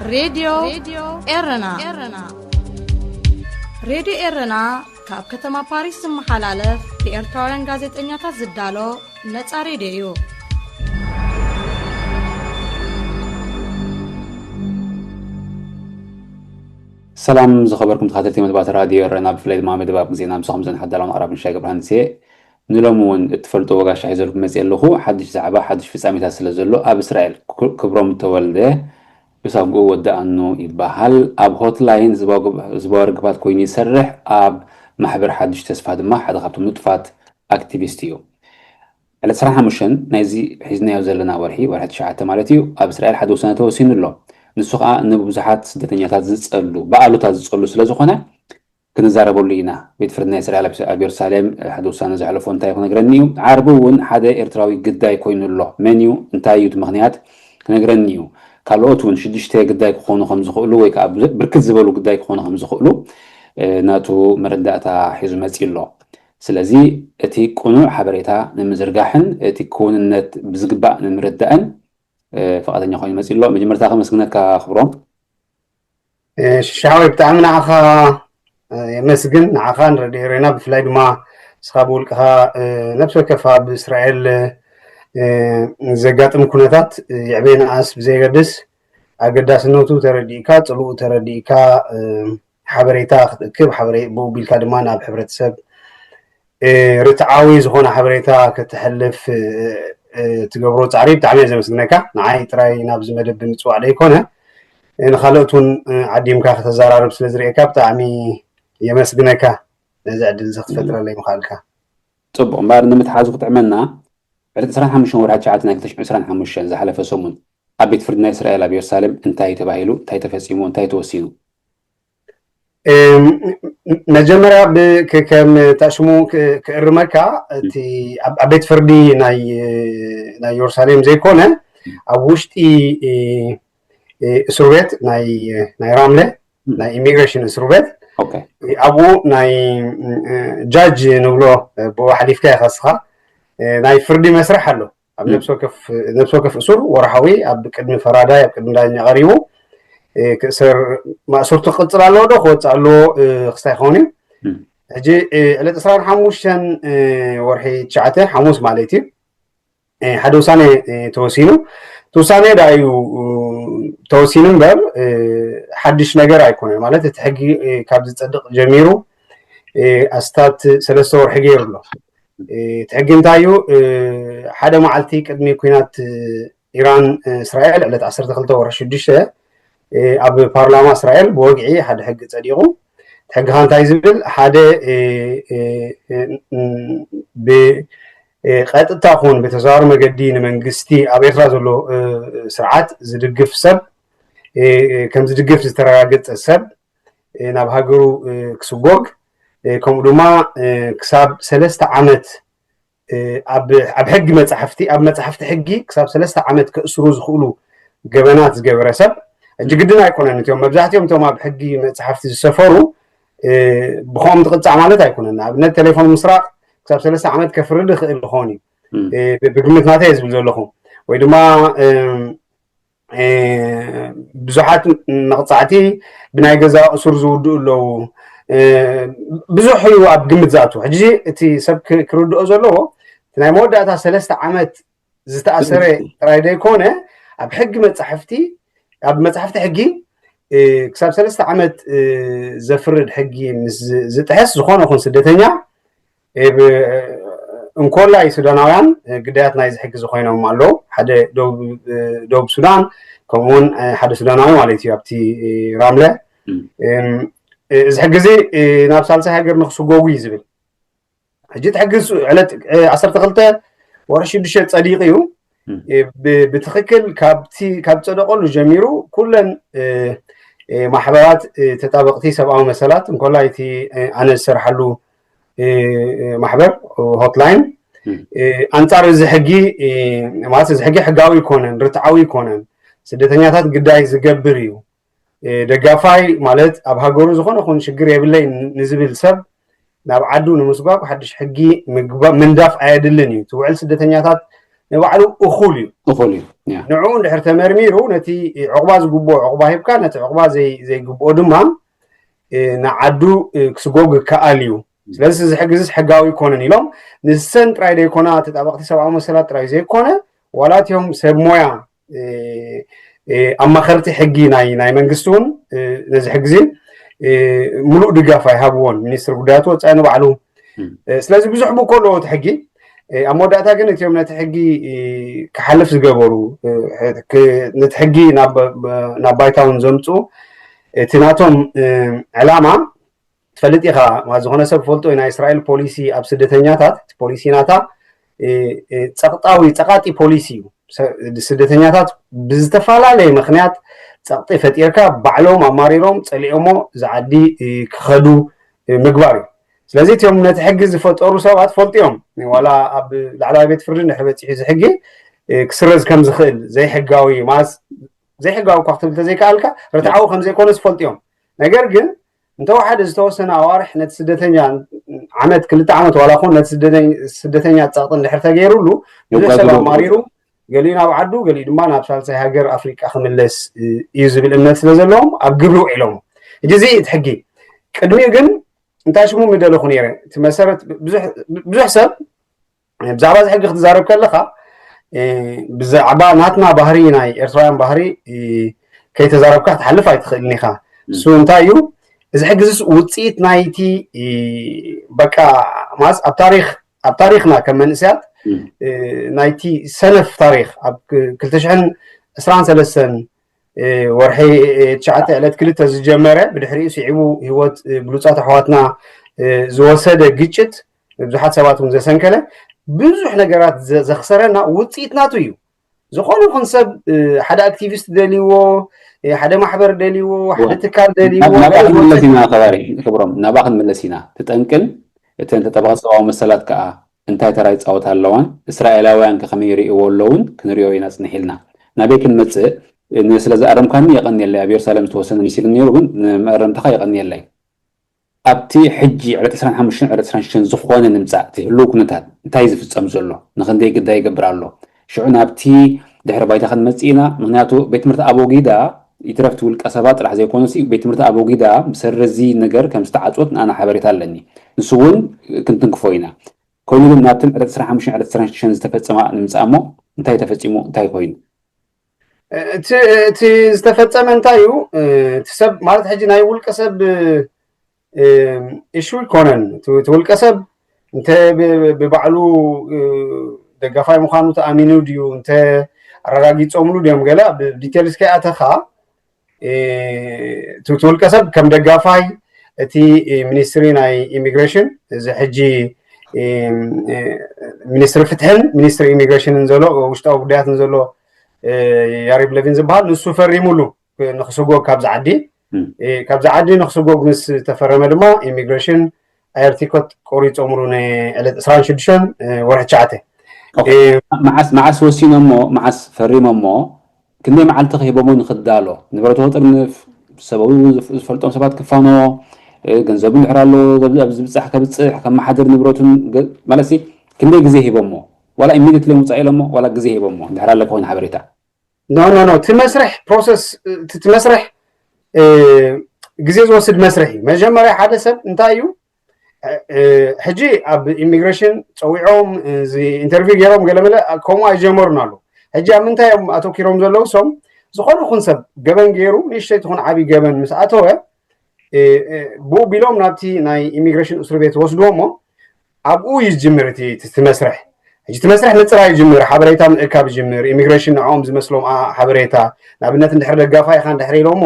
ሬድዮ ኤረና። ሬድዮ ኤረና ካብ ከተማ ፓሪስ ዝመሓላለፍ ብኤርትራውያን ጋዜጠኛታት ዝዳሎ ነጻ ሬድዮ እዩ። ሰላም ዝኸበርኩም ተኸታተልቲ መደባት ራድዮ ኤረና፣ ብፍላይ ድማ መደብ ኣብ ግዜና ምሳኹም ዘንሓዳላውን ኣቕራቢ ምሻይ ገብረሃንስ እየ። ንሎሚ እውን እትፈልጥዎ ጋሻ ሒዘልኩም መፅእ ኣለኹ። ሓድሽ ዛዕባ፣ ሓድሽ ፍጻሜታት ስለ ዘሎ ኣብ እስራኤል ክብሮም ተወልደ ብሳጉኡ ወዳኣኑ ይበሃል። ኣብ ሆትላይን ህዝባዊ ርግባት ኮይኑ ይሰርሕ። ኣብ ማሕበር ሓድሽ ተስፋ ድማ ሓደ ካብቶም ንጡፋት ኣክቲቪስት እዩ። ዕለት ዕስራን ሓሙሽተን ናይዚ ሒዝናዮ ዘለና ወርሒ፣ ወርሒ ትሽዓተ ማለት እዩ፣ ኣብ እስራኤል ሓደ ውሳነ ተወሲኑ ኣሎ። ንሱ ከዓ ንብዙሓት ስደተኛታት ዝፀሉ፣ ብኣሉታ ዝፀሉ ስለ ዝኾነ ክንዛረበሉ ኢና። ቤት ፍርዲ ናይ እስራኤል ኣብ ኢየሩሳሌም ሓደ ውሳነ ዘሕለፎ እንታይ ክነግረኒ እዩ። ዓርቢ እውን ሓደ ኤርትራዊ ግዳይ ኮይኑ ኣሎ። መን እዩ? እንታይ እዩ እቲ ምኽንያት? ክነግረኒ እዩ። ካልኦት እውን ሽዱሽተ ግዳይ ክኾኑ ከም ዝኽእሉ ወይ ከዓ ብርክት ዝበሉ ግዳይ ክኾኑ ከም ዝኽእሉ ናቱ መረዳእታ ሒዙ መፂ ኣሎ። ስለዚ እቲ ቅኑዕ ሓበሬታ ንምዝርጋሕን እቲ ክውንነት ብዝግባእ ንምርዳእን ፍቓደኛ ኮይኑ መፂ ኣሎ። መጀመርታ ከመስግነካ ክብሮም። ሽሻወይ ብጣዕሚ ንዓኻ የመስግን፣ ንዓኻን ረድዮ ኤረና ብፍላይ ድማ ንስኻ ብውልቅኻ ነብሲ ወከፍ ኣብ እስራኤል ዘጋጥም ኩነታት ይዕበይ ንኣስ ብዘየገድስ ኣገዳስነቱ ተረዲእካ፣ ፅልኡ ተረዲእካ ሓበሬታ ክትእክብ፣ ሓበሬ ብኡ ቢልካ ድማ ናብ ሕብረተሰብ ርትዓዊ ዝኾነ ሓበሬታ ከተሕልፍ ትገብሮ ፃዕሪ ብጣዕሚ እየ ዘመስግነካ። ንዓይ ጥራይ ናብዚ መደብ ብምፅዋዕ ዘይኮነ ንካልኦት እውን ዓዲምካ ከተዘራርብ ስለ ዝርእየካ ብጣዕሚ የመስግነካ። ነዚ ዕድል እዚ ክትፈጥረለይ ምኽኣልካ ፅቡቕ። እምበኣር ንምትሓዙ ክጥዕመና ዕለት ዕስራን ሓሙሽተን ወርሒ ትሽዓተ ናይ ክልተ ሽሕን ዕስራን ሓሙሽተን ዝሓለፈ ሰሙን ኣብ ቤት ፍርዲ ናይ እስራኤል ኣብ ኢየሩሳሌም እንታይ ተባሂሉ፣ እንታይ ተፈጺሙ፣ እንታይ ተወሲኑ? መጀመርያ ከም ታሽሙ ክእርመካ እቲ ኣብ ቤት ፍርዲ ናይ ኢየሩሳሌም ዘይኮነ ኣብ ውሽጢ እስሩ ቤት ናይ ራምለ ናይ ኢሚግሬሽን እስሩ ቤት ኣብኡ ናይ ጃጅ ንብሎ ብኡ ሓሊፍካ ይኸስኻ ናይ ፍርዲ መስርሕ ኣሎ። ኣብ ነብሲ ወከፍ እሱር ወርሓዊ ኣብ ቅድሚ ፈራዳይ ኣብ ቅድሚ ዳኛ ቀሪቡ ክእሰር ማእሰርቱ ክቅፅል ኣለዎ ዶ ክወፅእ ኣለዎ ክስታይ ክኸውን እዩ። ሕጂ ዕለት ዕስራን ሓሙሽተን ወርሒ ትሽዓተ ሓሙስ ማለት እዩ ሓደ ውሳኔ ተወሲኑ። እቲ ውሳኔ ዳ እዩ ተወሲኑ እምበር ሓድሽ ነገር ኣይኮነን። ማለት እቲ ሕጊ ካብ ዝፀድቕ ጀሚሩ ኣስታት ሰለስተ ወርሒ ገይሩ ኣሎ። እቲ ሕጊ እንታይ እዩ? ሓደ መዓልቲ ቅድሚ ኩናት ኢራን እስራኤል ዕለት ዓሰርተ ክልተ ወርሒ ሽዱሽተ ኣብ ፓርላማ እስራኤል ብወግዒ ሓደ ሕጊ ፀዲቑ። እቲ ሕጊ ኸ እንታይ ዝብል ሓደ ብቀጥታ ኹን ብተዘዋዋሪ መገዲ ንመንግስቲ ኣብ ኤርትራ ዘሎ ስርዓት ዝድግፍ ሰብ ከም ዝድግፍ ዝተረጋገፀ ሰብ ናብ ሃገሩ ክስጎግ ከምኡ ድማ ክሳብ ሰለስተ ዓመት ኣብ ሕጊ መፅሓፍቲ ኣብ መፅሓፍቲ ሕጊ ክሳብ ሰለስተ ዓመት ከእስሩ ዝኽእሉ ገበናት ዝገበረ ሰብ ሕጂ ግድን ኣይኮነን። እቲኦም መብዛሕትኦም እቶም ኣብ ሕጊ መፅሓፍቲ ዝሰፈሩ ብኸኦም ትቕፃዕ ማለት ኣይኮነን። ንኣብነት ቴሌፎን ምስራቕ ክሳብ ሰለስተ ዓመት ከፍርድ ይኽእል ይኸውን እዩ ብግምት ናተይ ዝብል ዘለኹ ወይ ድማ ብዙሓት መቕፃዕቲ ብናይ ገዛ እሱር ዝውድኡ ኣለዉ። ብዙሕ እዩ ኣብ ግምት ዝኣቱ። ሕጂ እቲ ሰብ ክርድኦ ዘለዎ ናይ መወዳእታ ሰለስተ ዓመት ዝተኣሰረ ጥራይ ዘይኮነ ኣብ ሕጊ መፃሕፍቲ ኣብ መፃሕፍቲ ሕጊ ክሳብ ሰለስተ ዓመት ዘፍርድ ሕጊ ምስ ዝጥሕስ ዝኾነ ኹን ስደተኛ እንኮላይ ሱዳናውያን ግዳያት ናይዚ ሕጊ ዝኾይኖም ኣለዉ። ሓደ ደቡብ ሱዳን ከምኡውን ሓደ ሱዳናዊ ማለት እዩ ኣብቲ ራምለ እዚ ሕጊ እዚ ናብ ሳልሳይ ሃገር ንክስጎጉ እዩ ዝብል። ሕጂ እቲ ሕጊ ዕለት ዓሰርተ ክልተ ወርሒ ሽዱሽተ ፀዲቑ እዩ። ብትክክል ካብ ፀደቀሉ ጀሚሩ ኩለን ማሕበራት ተጣበቅቲ ሰብኣዊ መሰላት እንኮላይ እቲ ኣነ ዝሰርሓሉ ማሕበር ሆትላይን ኣንፃር እዚ ሕጊ ማለት እዚ ሕጊ ሕጋዊ ይኮነን ርትዓዊ ይኮነን ስደተኛታት ግዳይ ዝገብር እዩ። ደጋፋይ ማለት ኣብ ሃገሩ ዝኾነ ኹን ሽግር የብለይ ንዝብል ሰብ ናብ ዓዱ ንምስጓግ ሓድሽ ሕጊ ምንዳፍ ኣየድልን እዩ። እቲ ውዕል ስደተኛታት ንባዕሉ እኹል እዩ። እኹል እዩ። ንዕኡ እንድሕር ተመርሚሩ ነቲ ዕቑባ ዝግብኦ ዕቑባ ሂብካ፣ ነቲ ዕቑባ ዘይግብኦ ድማ ንዓዱ ክስጎግ ይከኣል እዩ። ስለዚ እዚ ሕጊ እዚስ ሕጋዊ ኣይኮነን ኢሎም ንሰን ጥራይ ዘይኮና፣ ተጣበቕቲ ሰብኣዊ መሰላት ጥራይ ዘይኮነ፣ ዋላ እቲኦም ሰብ ሞያ ኣማኸርቲ ሕጊ ናይ ናይ መንግስቲ እውን ነዚ ሕጊ እዚ ምሉእ ድጋፍ ኣይሃብዎን። ሚኒስትር ጉዳያት ወፃኢ ንባዕሉ። ስለዚ ብዙሕ ብኮ ኣለዎ እቲ ሕጊ። ኣብ መወዳእታ ግን እቲኦም ነቲ ሕጊ ክሓልፍ ዝገበሩ፣ ነቲ ሕጊ ናብ ባይታ እውን ዘምፅኡ፣ እቲ ናቶም ዕላማ ትፈልጥ ኢኻ። ዝኾነ ሰብ ክፈልጦ እዩ። ናይ እስራኤል ፖሊሲ ኣብ ስደተኛታት፣ እቲ ፖሊሲ ናታ ፀቕጣዊ፣ ፀቓጢ ፖሊሲ እዩ። ስደተኛታት ብዝተፈላለየ ምኽንያት ፀቕጢ ፈጢርካ ባዕሎም ኣማሪሮም ፀሊኦሞ ዝዓዲ ክኸዱ ምግባር እዩ። ስለዚ እቲኦም ነቲ ሕጊ ዝፈጠሩ ሰባት ፈልጡ እዮም። ዋላ ኣብ ላዕለዋይ ቤት ፍርዲ እንድሕር በፂሑ እዚ ሕጊ ክስረዝ ከም ዝኽእል፣ ዘይሕጋዊ ማስ ዘይሕጋዊ እኳ ክትብል ተዘይከኣልካ ርትዓዊ ከም ዘይኮነ ዝፈልጡ እዮም። ነገር ግን እንተወሓደ ዝተወሰነ ኣዋርሕ ነቲ ስደተኛ፣ ዓመት ክልተ ዓመት ዋላ ኹን ነቲ ስደተኛ ጸቕጢ እንድሕር ተገይሩሉ ብዙሕ ሰብ ኣማሪሩ ገሊኡ ናብ ዓዱ ገሊኡ ድማ ናብ ሳልሳይ ሃገር ኣፍሪቃ ክምለስ እዩ ዝብል እምነት ስለ ዘለዎም ኣብ ግብሪ ውዒሎም። ሕጂ እዚ እቲ ሕጊ ቅድሚኡ ግን እንታይ ሽሙ ምደለኹ ነይረ እቲ መሰረት ብዙሕ ሰብ ብዛዕባ እዚ ሕጊ ክትዛረብ ከለኻ ብዛዕባ ናትና ባህሪ ናይ ኤርትራውያን ባህሪ ከይተዛረብካ ክትሓልፍ ኣይትኽእልን ኢኻ። እሱ እንታይ እዩ? እዚ ሕጊ እዚስ ውፅኢት ናይቲ በቃ ማስ ኣብ ታሪክ ኣብ ታሪክና ከም መንእሰያት ናይቲ ሰነፍ ታሪክ ኣብ ክልተ ሽሕን ዕስራን ሰለስተን ወርሒ ትሽዓተ ዕለት ክልተ ዝጀመረ ብድሕሪኡ ስዒቡ ህይወት ብሉፃት ኣሕዋትና ዝወሰደ ግጭት ብዙሓት ሰባት እውን ዘሰንከለ ብዙሕ ነገራት ዘኽሰረና ውፅኢት ናቱ እዩ። ዝኾነ ይኹን ሰብ ሓደ ኣክቲቪስት ደልይዎ፣ ሓደ ማሕበር ደልይዎ፣ ሓደ ትካል ደልይዎ ናባ ክንምለስ ኢና። ከባሪ ክብሮም ናባ ክንምለስ ኢና። ትጠንቅን እተን ተጠባቂ ሰብኣዊ መሰላት ከዓ እንታይ ተራ ይፃወታ ኣለዋን እስራኤላውያን ከ ከመይ ይርእይዎ ኣለውን ክንሪኦ ኢና ፅንሕ ኢልና። ናበይ ክንመፅእ? ስለ ዝኣረምካኒ የቐንየለይ። ኣብ የሩሳሌም ዝተወሰነ መሲሉ ነይሩ ግን ንመእረምትኻ የቐንየለይ። ኣብቲ ሕጂ ዕለት ዕስራን ሓሙሽተን ዕለት ዕስራን ሽዱሽተን ዝኾነ ንምፃእ እቲ ህልው ኩነታት እንታይ ዝፍፀም ዘሎ ንክንደይ ግዳይ ይገብር ኣሎ? ሽዑ ናብቲ ድሕሪ ባይታ ክንመፅእ ኢና። ምክንያቱ ቤት ትምህርቲ ኣቦጊዳ ይትረፍቲ ውልቀ ሰባት ጥራሕ ዘይኮነሲ ቤት ትምህርቲ ኣቦጊዳ ብሰሪ እዚ ነገር ከም ዝተዓፅወት ንኣና ሓበሬታ ኣለኒ። ንሱ እውን ክንትንክፎ ኢና። ኮይኑ ግን ናብተን ዕለት ዕስራን ሓሙሽተን ዕለት ዕስራን ሽዱሽተን ዝተፈፀማ ንምፃእ እሞ እንታይ ተፈፂሙ እንታይ ኮይኑ? እቲ ዝተፈፀመ እንታይ እዩ? እቲ ሰብ ማለት ሕጂ ናይ ውልቀ ሰብ እሹ ይኮነን። እቲ ውልቀ ሰብ እንተ ብባዕሉ ደጋፋይ ምዃኑ ተኣሚኑ ድዩ እንተ ኣረጋጊፆምሉ ድዮም ገለ ኣብ ዲቴልስ ከይኣተኻ እቲ ውልቀ ሰብ ከም ደጋፋይ እቲ ሚኒስትሪ ናይ ኢሚግሬሽን እዚ ሕጂ ሚኒስትሪ ፍትሕን ሚኒስትሪ ኢሚግሬሽንን ዘሎ ውሽጣዊ ጉዳያትን ዘሎ ያሪብ ለቪን ዝበሃል ንሱ ፈሪሙሉ ንክስጎግ ካብዚ ዓዲ ካብዚ ዓዲ ንክስጎግ ምስ ተፈረመ ድማ ኢሚግሬሽን ኣየር ቲኮት ቆሪፆምሉ ንዕለት ዕስራን ሽዱሽተን ወርሒ ትሽዓተ። መዓስ መዓስ ወሲኖሞ መዓስ ፈሪሞሞ ክንደይ መዓልቲ ክሂቦሞ ንክዳሎ ንብረቱ ክጥርንፍ ሰበቡ ዝፈልጦም ሰባት ክፋኖ ገንዘቡ እንድሕር ኣሎ ኣብዚ ብፃሕ ከብፅሕ ከመሓድር ንብረቱን ማለት ክንደይ ግዜ ሂቦሞ ዋላ ኢሚዲየትሊ ምውፃእ ኢሎሞ ዋላ ግዜ ሂቦሞ እንድሕር ኣለካ ኮይኑ ሓበሬታ ኖ ኖ ኖ እቲ መስርሕ ፕሮሰስ እቲ መስርሕ ግዜ ዝወስድ መስርሕ እዩ። መጀመርያ ሓደ ሰብ እንታይ እዩ ሕጂ ኣብ ኢሚግሬሽን ፀዊዖም ኢንተርቪው ገይሮም ገለመለ ከምኡ ኣይጀመሩን ኣለዉ። ሕጂ ኣብ ምንታይ እዮም ኣተኪሮም ዘለዉ? ሶም ዝኾነ ይኹን ሰብ ገበን ገይሩ ንእሽተይ ትኹን ዓብዪ ገበን ምስ ኣተወ ብኡ ቢሎም ናብቲ ናይ ኢሚግሬሽን እስር ቤት ወስድዎ እሞ ኣብኡ እዩ ዝጅምር እቲ መስርሕ። ሕጂ እቲ መስርሕ ምፅራይ ይጅምር፣ ሓበሬታ ምእካብ ይጅምር። ኢሚግሬሽን ንዕኦም ዝመስሎም ሓበሬታ ንኣብነት እንድሕር ደጋፋይ ኢኻ እንድሕር ኢሎሞ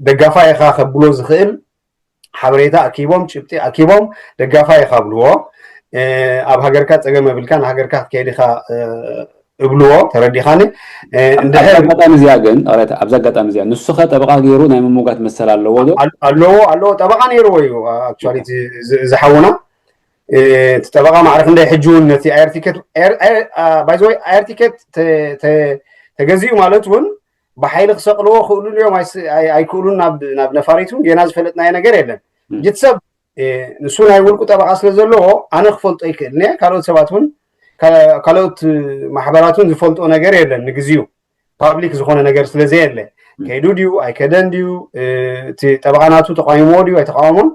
ደጋፋይ ኢኻ ከብሎ ዝኽእል ሓበሬታ ኣኪቦም ጭብጢ ኣኪቦም ደጋፋይ ኢኻ ብልዎ። ኣብ ሃገርካ ፀገም የብልካን ሃገርካ ክትከይድ ኢኻ እብልዎ። ተረዲኻኒ? ኣብዚ ኣጋጣሚ እዚኣ ግን ኣብዚ ኣጋጣሚ እዚኣ ንሱ ኸ ጠበቓ ገይሩ ናይ ምምጓት መሰል ኣለዎ ዶ? ኣለዎ ኣለዎ። ጠበቓ ነይርዎ እዩ ኣክቹዋሊ ዝሓውና እቲ ጠበቓ ማዕረ ክንደይ ሕጂ እውን ነቲ ኣየር ቲኬት ባይዘወይ ኣየር ቲኬት ተገዚኡ ማለት እውን ብሓይሊ ክሰቕልዎ ክእሉ እዮም ኣይክእሉን ናብ ነፋሪት እውን ጌና ዝፈለጥናዮ ነገር የለን። ሕጂ እቲ ሰብ ንሱ ናይ ውልቁ ጠበቓ ስለ ዘለዎ ኣነ ክፈልጦ ይክእል ነ ካልኦት ሰባት እውን ካልኦት ማሕበራትን ዝፈልጦ ነገር የለን። ንግዚኡ ፓብሊክ ዝኾነ ነገር ስለ ዘየለ፣ ከይዱ ድዩ ኣይከደን ድዩ፣ እቲ ጠበቓ ናቱ ተቃዊሞ ድዩ ኣይተቃወሞን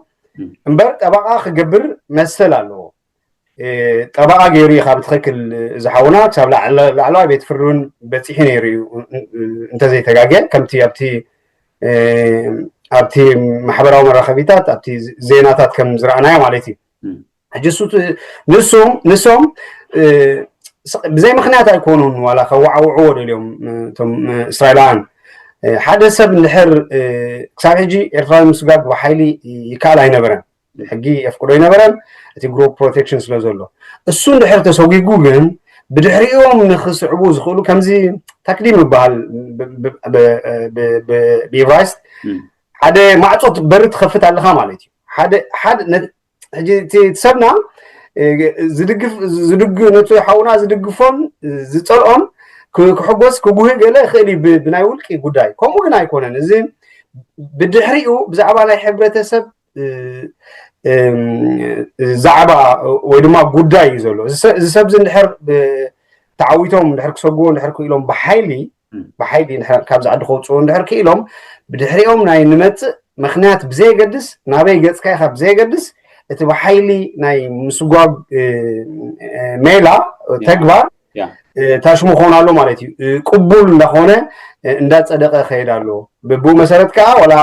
እምበር፣ ጠበቓ ክገብር መሰል ኣለዎ። ጠበቓ ገይሩ እዩ ካብ ትኽክል ዝሓውና ክሳብ ላዕለዋይ ቤት ፍርዲ እውን በፂሑ ነይሩ እዩ። እንተዘይተጋገ ከምቲ ኣብቲ ኣብቲ ማሕበራዊ መራኸቢታት ኣብቲ ዜናታት ከም ዝረኣናዮ ማለት እዩ። ሕጂ ንሶም ንሶም ብዘይ ምክንያት ኣይኮኑን ዋላ ከዋዓውዕዎ ደልዮም እቶም እስራኤላውያን። ሓደ ሰብ እንድሕር ክሳብ ሕጂ ኤርትራዊ ምስጋግ ብሓይሊ ይከኣል ኣይነበረን። ሕጊ የፍቅዶ ኣይነበረን። እቲ ግሩፕ ፕሮቴክሽን ስለ ዘሎ እሱ እንድሕር ተሰጒጉ ግን ብድሕሪኦም ንክስዕቡ ዝኽእሉ ከምዚ ታክዲም ይበሃል ብኢብራይስጥ ሓደ ማዕፆ በሪ ትኸፍት ኣለኻ ማለት እዩ። ሓደ ሓደ ሕጂ እቲ ሰብና ዝድግፍ ዝድግ ነቲ ሓውና ዝድግፎን ዝፀልኦን ክሕጎስ ክጉሂ ገለ ይኽእል እዩ ብናይ ውልቂ ጉዳይ። ከምኡ ግን ኣይኮነን። እዚ ብድሕሪኡ ብዛዕባ ናይ ሕብረተሰብ ዛዕባ ወይ ድማ ጉዳይ እዩ ዘሎ። እዚ ሰብ እዚ እንድሕር ተዓዊቶም እንድሕር ክሰግዎ እንድሕር ክኢሎም ብሓይሊ ብሓይሊ ካብዚ ዓዲ ከውፅኡ እንድሕር ክኢሎም ብድሕሪኦም ናይ ንመፅእ ምክንያት ብዘየገድስ ናበይ ገፅካ ኢኻ ብዘየገድስ እቲ ብሓይሊ ናይ ምስጓግ ሜላ ተግባር ታሽሙ ክኾን ኣሎ ማለት እዩ። ቅቡል እንዳኾነ እንዳፀደቀ ከይድ ኣሎ። ብብኡ መሰረት ከዓ ዋላ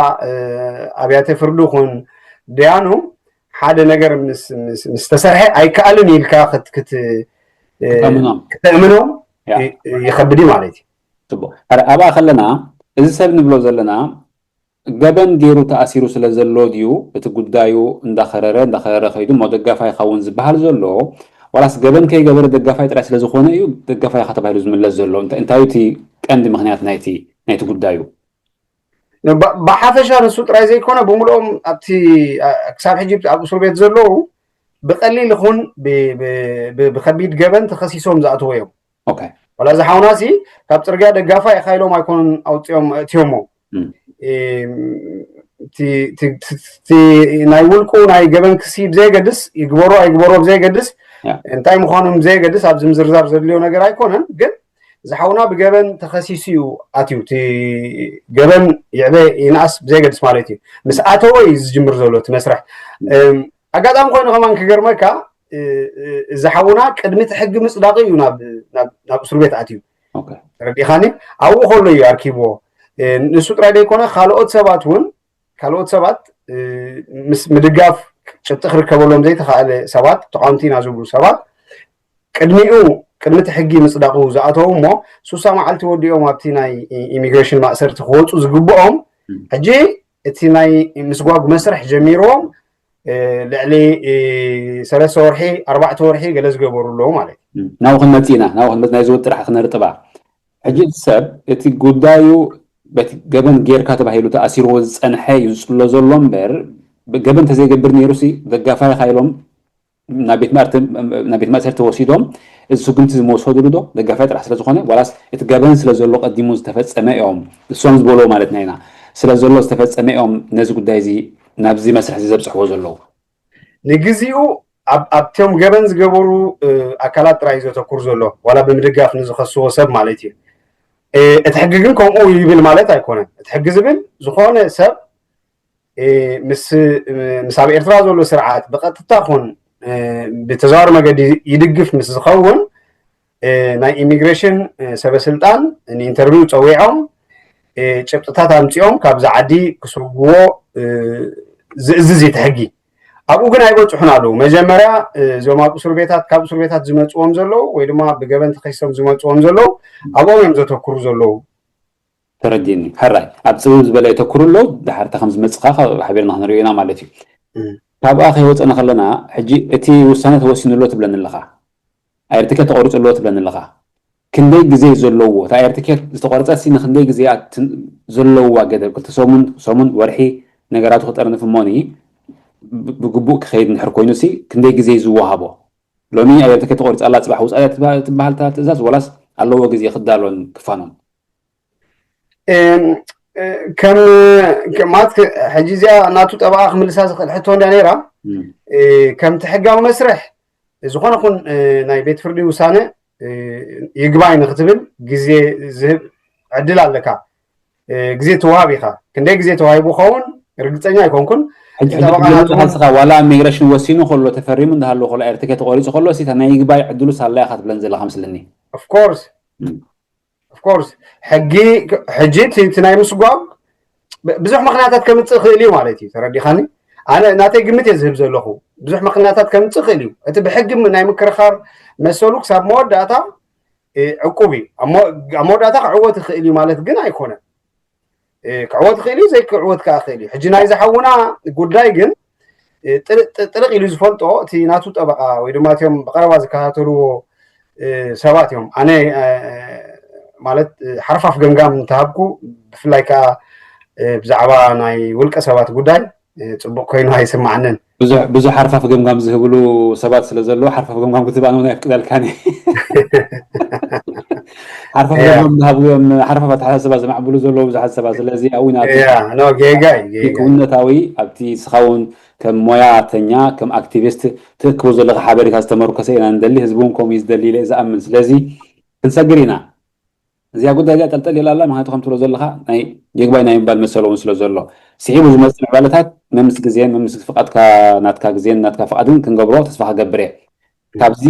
ኣብያተ ፍርዲ ኹን ደያኑ ሓደ ነገር ምስ ተሰርሐ ኣይከኣልን ኢልካ ክተእምኖም ይኸብድ እዩ ማለት እዩ። ፅቡቅ ኣብኣ ከለና እዚ ሰብ ንብሎ ዘለና ገበን ገይሩ ተኣሲሩ ስለ ዘሎ ድዩ እቲ ጉዳዩ እንዳኸረረ እንዳኸረረ ከይዱ እሞ ደጋፋይ ይኸውን ዝበሃል ዘሎ? ዋላስ ገበን ከይገበረ ደጋፋይ ጥራይ ስለዝኾነ እዩ ደጋፋይ ኢኻ ተባሂሉ ዝምለስ ዘሎ? እንታይ እዩ እቲ ቀንዲ ምኽንያት ናይቲ ናይቲ ጉዳዩ? ብሓፈሻ ንሱ ጥራይ ዘይኮነ ብምልኦም ኣብቲ ክሳብ ሕጂ ኣብ እስር ቤት ዘለዉ ብቀሊል ይኹን ብከቢድ ገበን ተኸሲሶም ዝኣተዉ እዮም። ዋላ እዚ ሓውና ሲ ካብ ፅርግያ ደጋፋይ ኢኻ ኢሎም ኣይኮኑን ኣውፅኦም እትዮሞ። ናይ ውልቁ ናይ ገበን ክሲ ብዘየገድስ ይግበሮ ኣይግበሮ ብዘየገድስ እንታይ ምዃኑ ብዘየገድስ ኣብዚ ምዝርዛር ዘድልዮ ነገር ኣይኮነን። ግን ዝሓውና ብገበን ተኸሲሱ እዩ ኣትዩ። እቲ ገበን ይዕበ ይንኣስ ብዘየገድስ ማለት እዩ። ምስ ኣተወ እዩ ዝጅምር ዘሎ እቲ መስርሕ። ኣጋጣሚ ኮይኑ ከማን ክገርመካ እዚ ሓውና ቅድሚ እቲ ሕጊ ምፅዳቂ እዩ ናብ እስር ቤት ኣትዩ። ተረዲኻኒ? ኣብኡ ከሎ እዩ ኣርኪብዎ። ንሱ ጥራይ ዘይኮነ ካልኦት ሰባት እውን ካልኦት ሰባት ምስ ምድጋፍ ጭብጢ ክርከበሎም ዘይተኻእለ ሰባት ተቃወምቲ ኢና ዝብሉ ሰባት ቅድሚኡ ቅድሚ እቲ ሕጊ ምፅዳቁ ዝኣተው እሞ ሱሳ መዓልቲ ወዲኦም ኣብቲ ናይ ኢሚግሬሽን ማእሰርቲ ክወፁ ዝግብኦም ሕጂ እቲ ናይ ምስጓግ መስርሕ ጀሚርዎም ልዕሊ ሰለስተ ወርሒ ኣርባዕተ ወርሒ ገለ ዝገበሩ ኣለዉ ማለት እዩ። ናብኡ ክንመፅእ ኢና። ናብኡ ክንመፅእ ናይ ዝወጥ ጥራሕ ክነርጥባ። ሕጂ ሰብ እቲ ጉዳዩ በቲ ገበን ጌርካ ተባሂሉ ተኣሲርዎ ዝፀንሐ እዩ ዝፅሎ ዘሎ እምበር ገበን ተዘይገብር ነይሩ ሲ ደጋፋይኻ ኢሎም ናብ ቤት ማእሰርቲ ወሲዶም እዚ ስጉምቲ ዝመወሰድሉ ዶ ደጋፋይ ጥራሕ ስለዝኾነ ዋላስ እቲ ገበን ስለዘሎ ቀዲሙ ዝተፈፀመ እዮም እሶም ዝበልዎ ማለትና ኢና ስለዘሎ ዝተፈፀመ እዮም ነዚ ጉዳይ እዚ ናብዚ መስርሕ እዚ ዘብፅሕዎ ዘለዉ? ንግዚኡ ኣብቶም ገበን ዝገበሩ ኣካላት ጥራይ እዩ ዘተኩር ዘሎ ዋላ ብምድጋፍ ንዝኸስዎ ሰብ ማለት እዩ። እቲ ሕጊ ግን ከምኡ ይብል ማለት ኣይኮነን። እቲ ሕጊ ዝብል ዝኾነ ሰብ ምስ ኣብ ኤርትራ ዘሎ ስርዓት ብቐጥታ ኹን ብተዘዋሪ መገዲ ይድግፍ ምስ ዝኸውን ናይ ኢሚግሬሽን ሰበስልጣን ንኢንተርቪው ፀዊዖም ጭብጥታት ኣምፂኦም ካብዚ ዓዲ ክስጉዎ ዝእዝዝ እቲ ሕጊ። ኣብኡ ግን ኣይበፅሑን ኣለዉ። መጀመርያ እዞም ኣብ እስር ቤታት ካብ እስር ቤታት ዝመፅዎም ዘለዉ ወይ ድማ ብገበን ተኸሲሶም ዝመፅዎም ዘለዉ ኣብኦም እዮም ዘተኩሩ ዘለዉ። ተረዲኒ። ሕራይ ኣብ ፅብብ ዝበለ የተኩሩ ኣለዉ። ድሓር እታ ከም ዝመፅኻ ሓቢርና ክንሪኦ ኢና ማለት እዩ። ካብኣ ከይወፀና ከለና ሕጂ እቲ ውሳነ ተወሲኑ ኣሎ ትብለኒ ኣለኻ። ኣየር ትኬት ተቆሪፁ ኣለዎ ትብለኒ ኣለኻ። ክንደይ ግዜ ዘለዎ እታ ኣየር ትኬት ዝተቆረፀት ሲ ንክንደይ ግዜ ዘለዋ ገደብ ክልተ ሰሙን ሰሙን ወርሒ ነገራቱ ክጠርንፍ እሞኒ ብግቡእ ክኸይድ እንድሕር ኮይኑ ሲ ክንደይ ግዜ ዝወሃቦ? ሎሚ ኣየር ትኬት ተቆሪፃ ኣላ ፅባሕ ውፃ እያ ትበሃል እታ ትእዛዝ ወላስ ኣለዎ ግዜ ክዳሎን ክፋኖን? ከም ማለት ሕጂ እዚኣ ናቱ ጠበቓ ክምልሳ ዝኽእል ሕቶ እንዳ ነይራ ከምቲ ሕጋዊ መስርሕ ዝኾነ ኹን ናይ ቤት ፍርዲ ውሳነ ይግባይ ንክትብል ግዜ ዝህብ ዕድል ኣለካ። ግዜ ትወሃብ ኢኻ። ክንደይ ግዜ ተዋሂቡ ኸውን ርግፀኛ ኣይኮንኩን። ጠበቃ ናትካ ዋላ ኢሚግሬሽን ወሲኑ ከሎ፣ ተፈሪሙ እንዳሃለዎ ከሎ፣ ኤርትኬ ተቆሪፁ ከሎ፣ ሲታ ናይ ይግባይ ዕድሉ ሳላ ኢኻ ትብለን ዘለኻ ምስለኒ። ኦፍኮርስ ኦፍኮርስ ሕጂ እቲ ናይ ምስጓግ ብዙሕ ምክንያታት ከምፅእ ክእል እዩ ማለት እዩ። ተረዲኻኒ? ኣነ ናተይ ግምት እየ ዝህብ ዘለኹ። ብዙሕ ምክንያታት ከምፅእ ክእል እዩ። እቲ ብሕጊ ናይ ምክርኻር መሰሉ ክሳብ መወዳእታ ዕቁብ እዩ። ኣብ መወዳእታ ክዕወት ይኽእል እዩ ማለት ግን ኣይኮነን። ክዕወት ይኽእል እዩ፣ ዘይክዕወት ከዓ ይኽእል እዩ። ሕጂ ናይ ዝሓውና ጉዳይ ግን ጥልቕ ኢሉ ዝፈልጦ እቲ ናቱ ጠበቃ ወይ ድማ እቲኦም ብቀረባ ዝከታተልዎ ሰባት እዮም። ኣነ ማለት ሓርፋፍ ገምጋም እንተሃብኩ፣ ብፍላይ ከዓ ብዛዕባ ናይ ውልቀ ሰባት ጉዳይ ፅቡቅ ኮይኑ ኣይስማዓንን። ብዙሕ ሓርፋፍ ገምጋም ዝህብሉ ሰባት ስለ ዘለዉ፣ ሓርፋፍ ገምጋም ክትህብ ኣነ እውን ኣይፍቅደልካን። ሓርፋፍ ገምጋም ዝሃብዎም፣ ሓርፋፍ ኣተሓሳስባ ዘማዕብሉ ዘለዉ ብዙሓት ሰባት። ስለዚ ኣብኡ ናቱ ጌጋይ ክውነታዊ ኣብቲ ስኻ እውን ከም ሞያተኛ፣ ከም ኣክቲቪስት ትእክቡ ዘለካ ሓበሬታ ዝተመርኮሰ ኢና ንደሊ። ህዝቢ እውን ከምኡ እዩ ዝደሊ ኢለ ዝኣምን። ስለዚ ክንሰግር ኢና። እዚኣ ጉዳይ እዚኣ ጠልጠል ኢላ ኣላ። ምክንያቱ ከም ትብሎ ዘለካ ናይ ይግባይ ናይ ምባል መሰል እውን ስለ ዘሎ፣ ስዒቡ ዝመፅእ ምዕባለታት መምስ ግዜን መምስ ፍቃድካ፣ ናትካ ግዜን ናትካ ፍቃድን ክንገብሮ ተስፋ ክገብር እየ። ካብዚ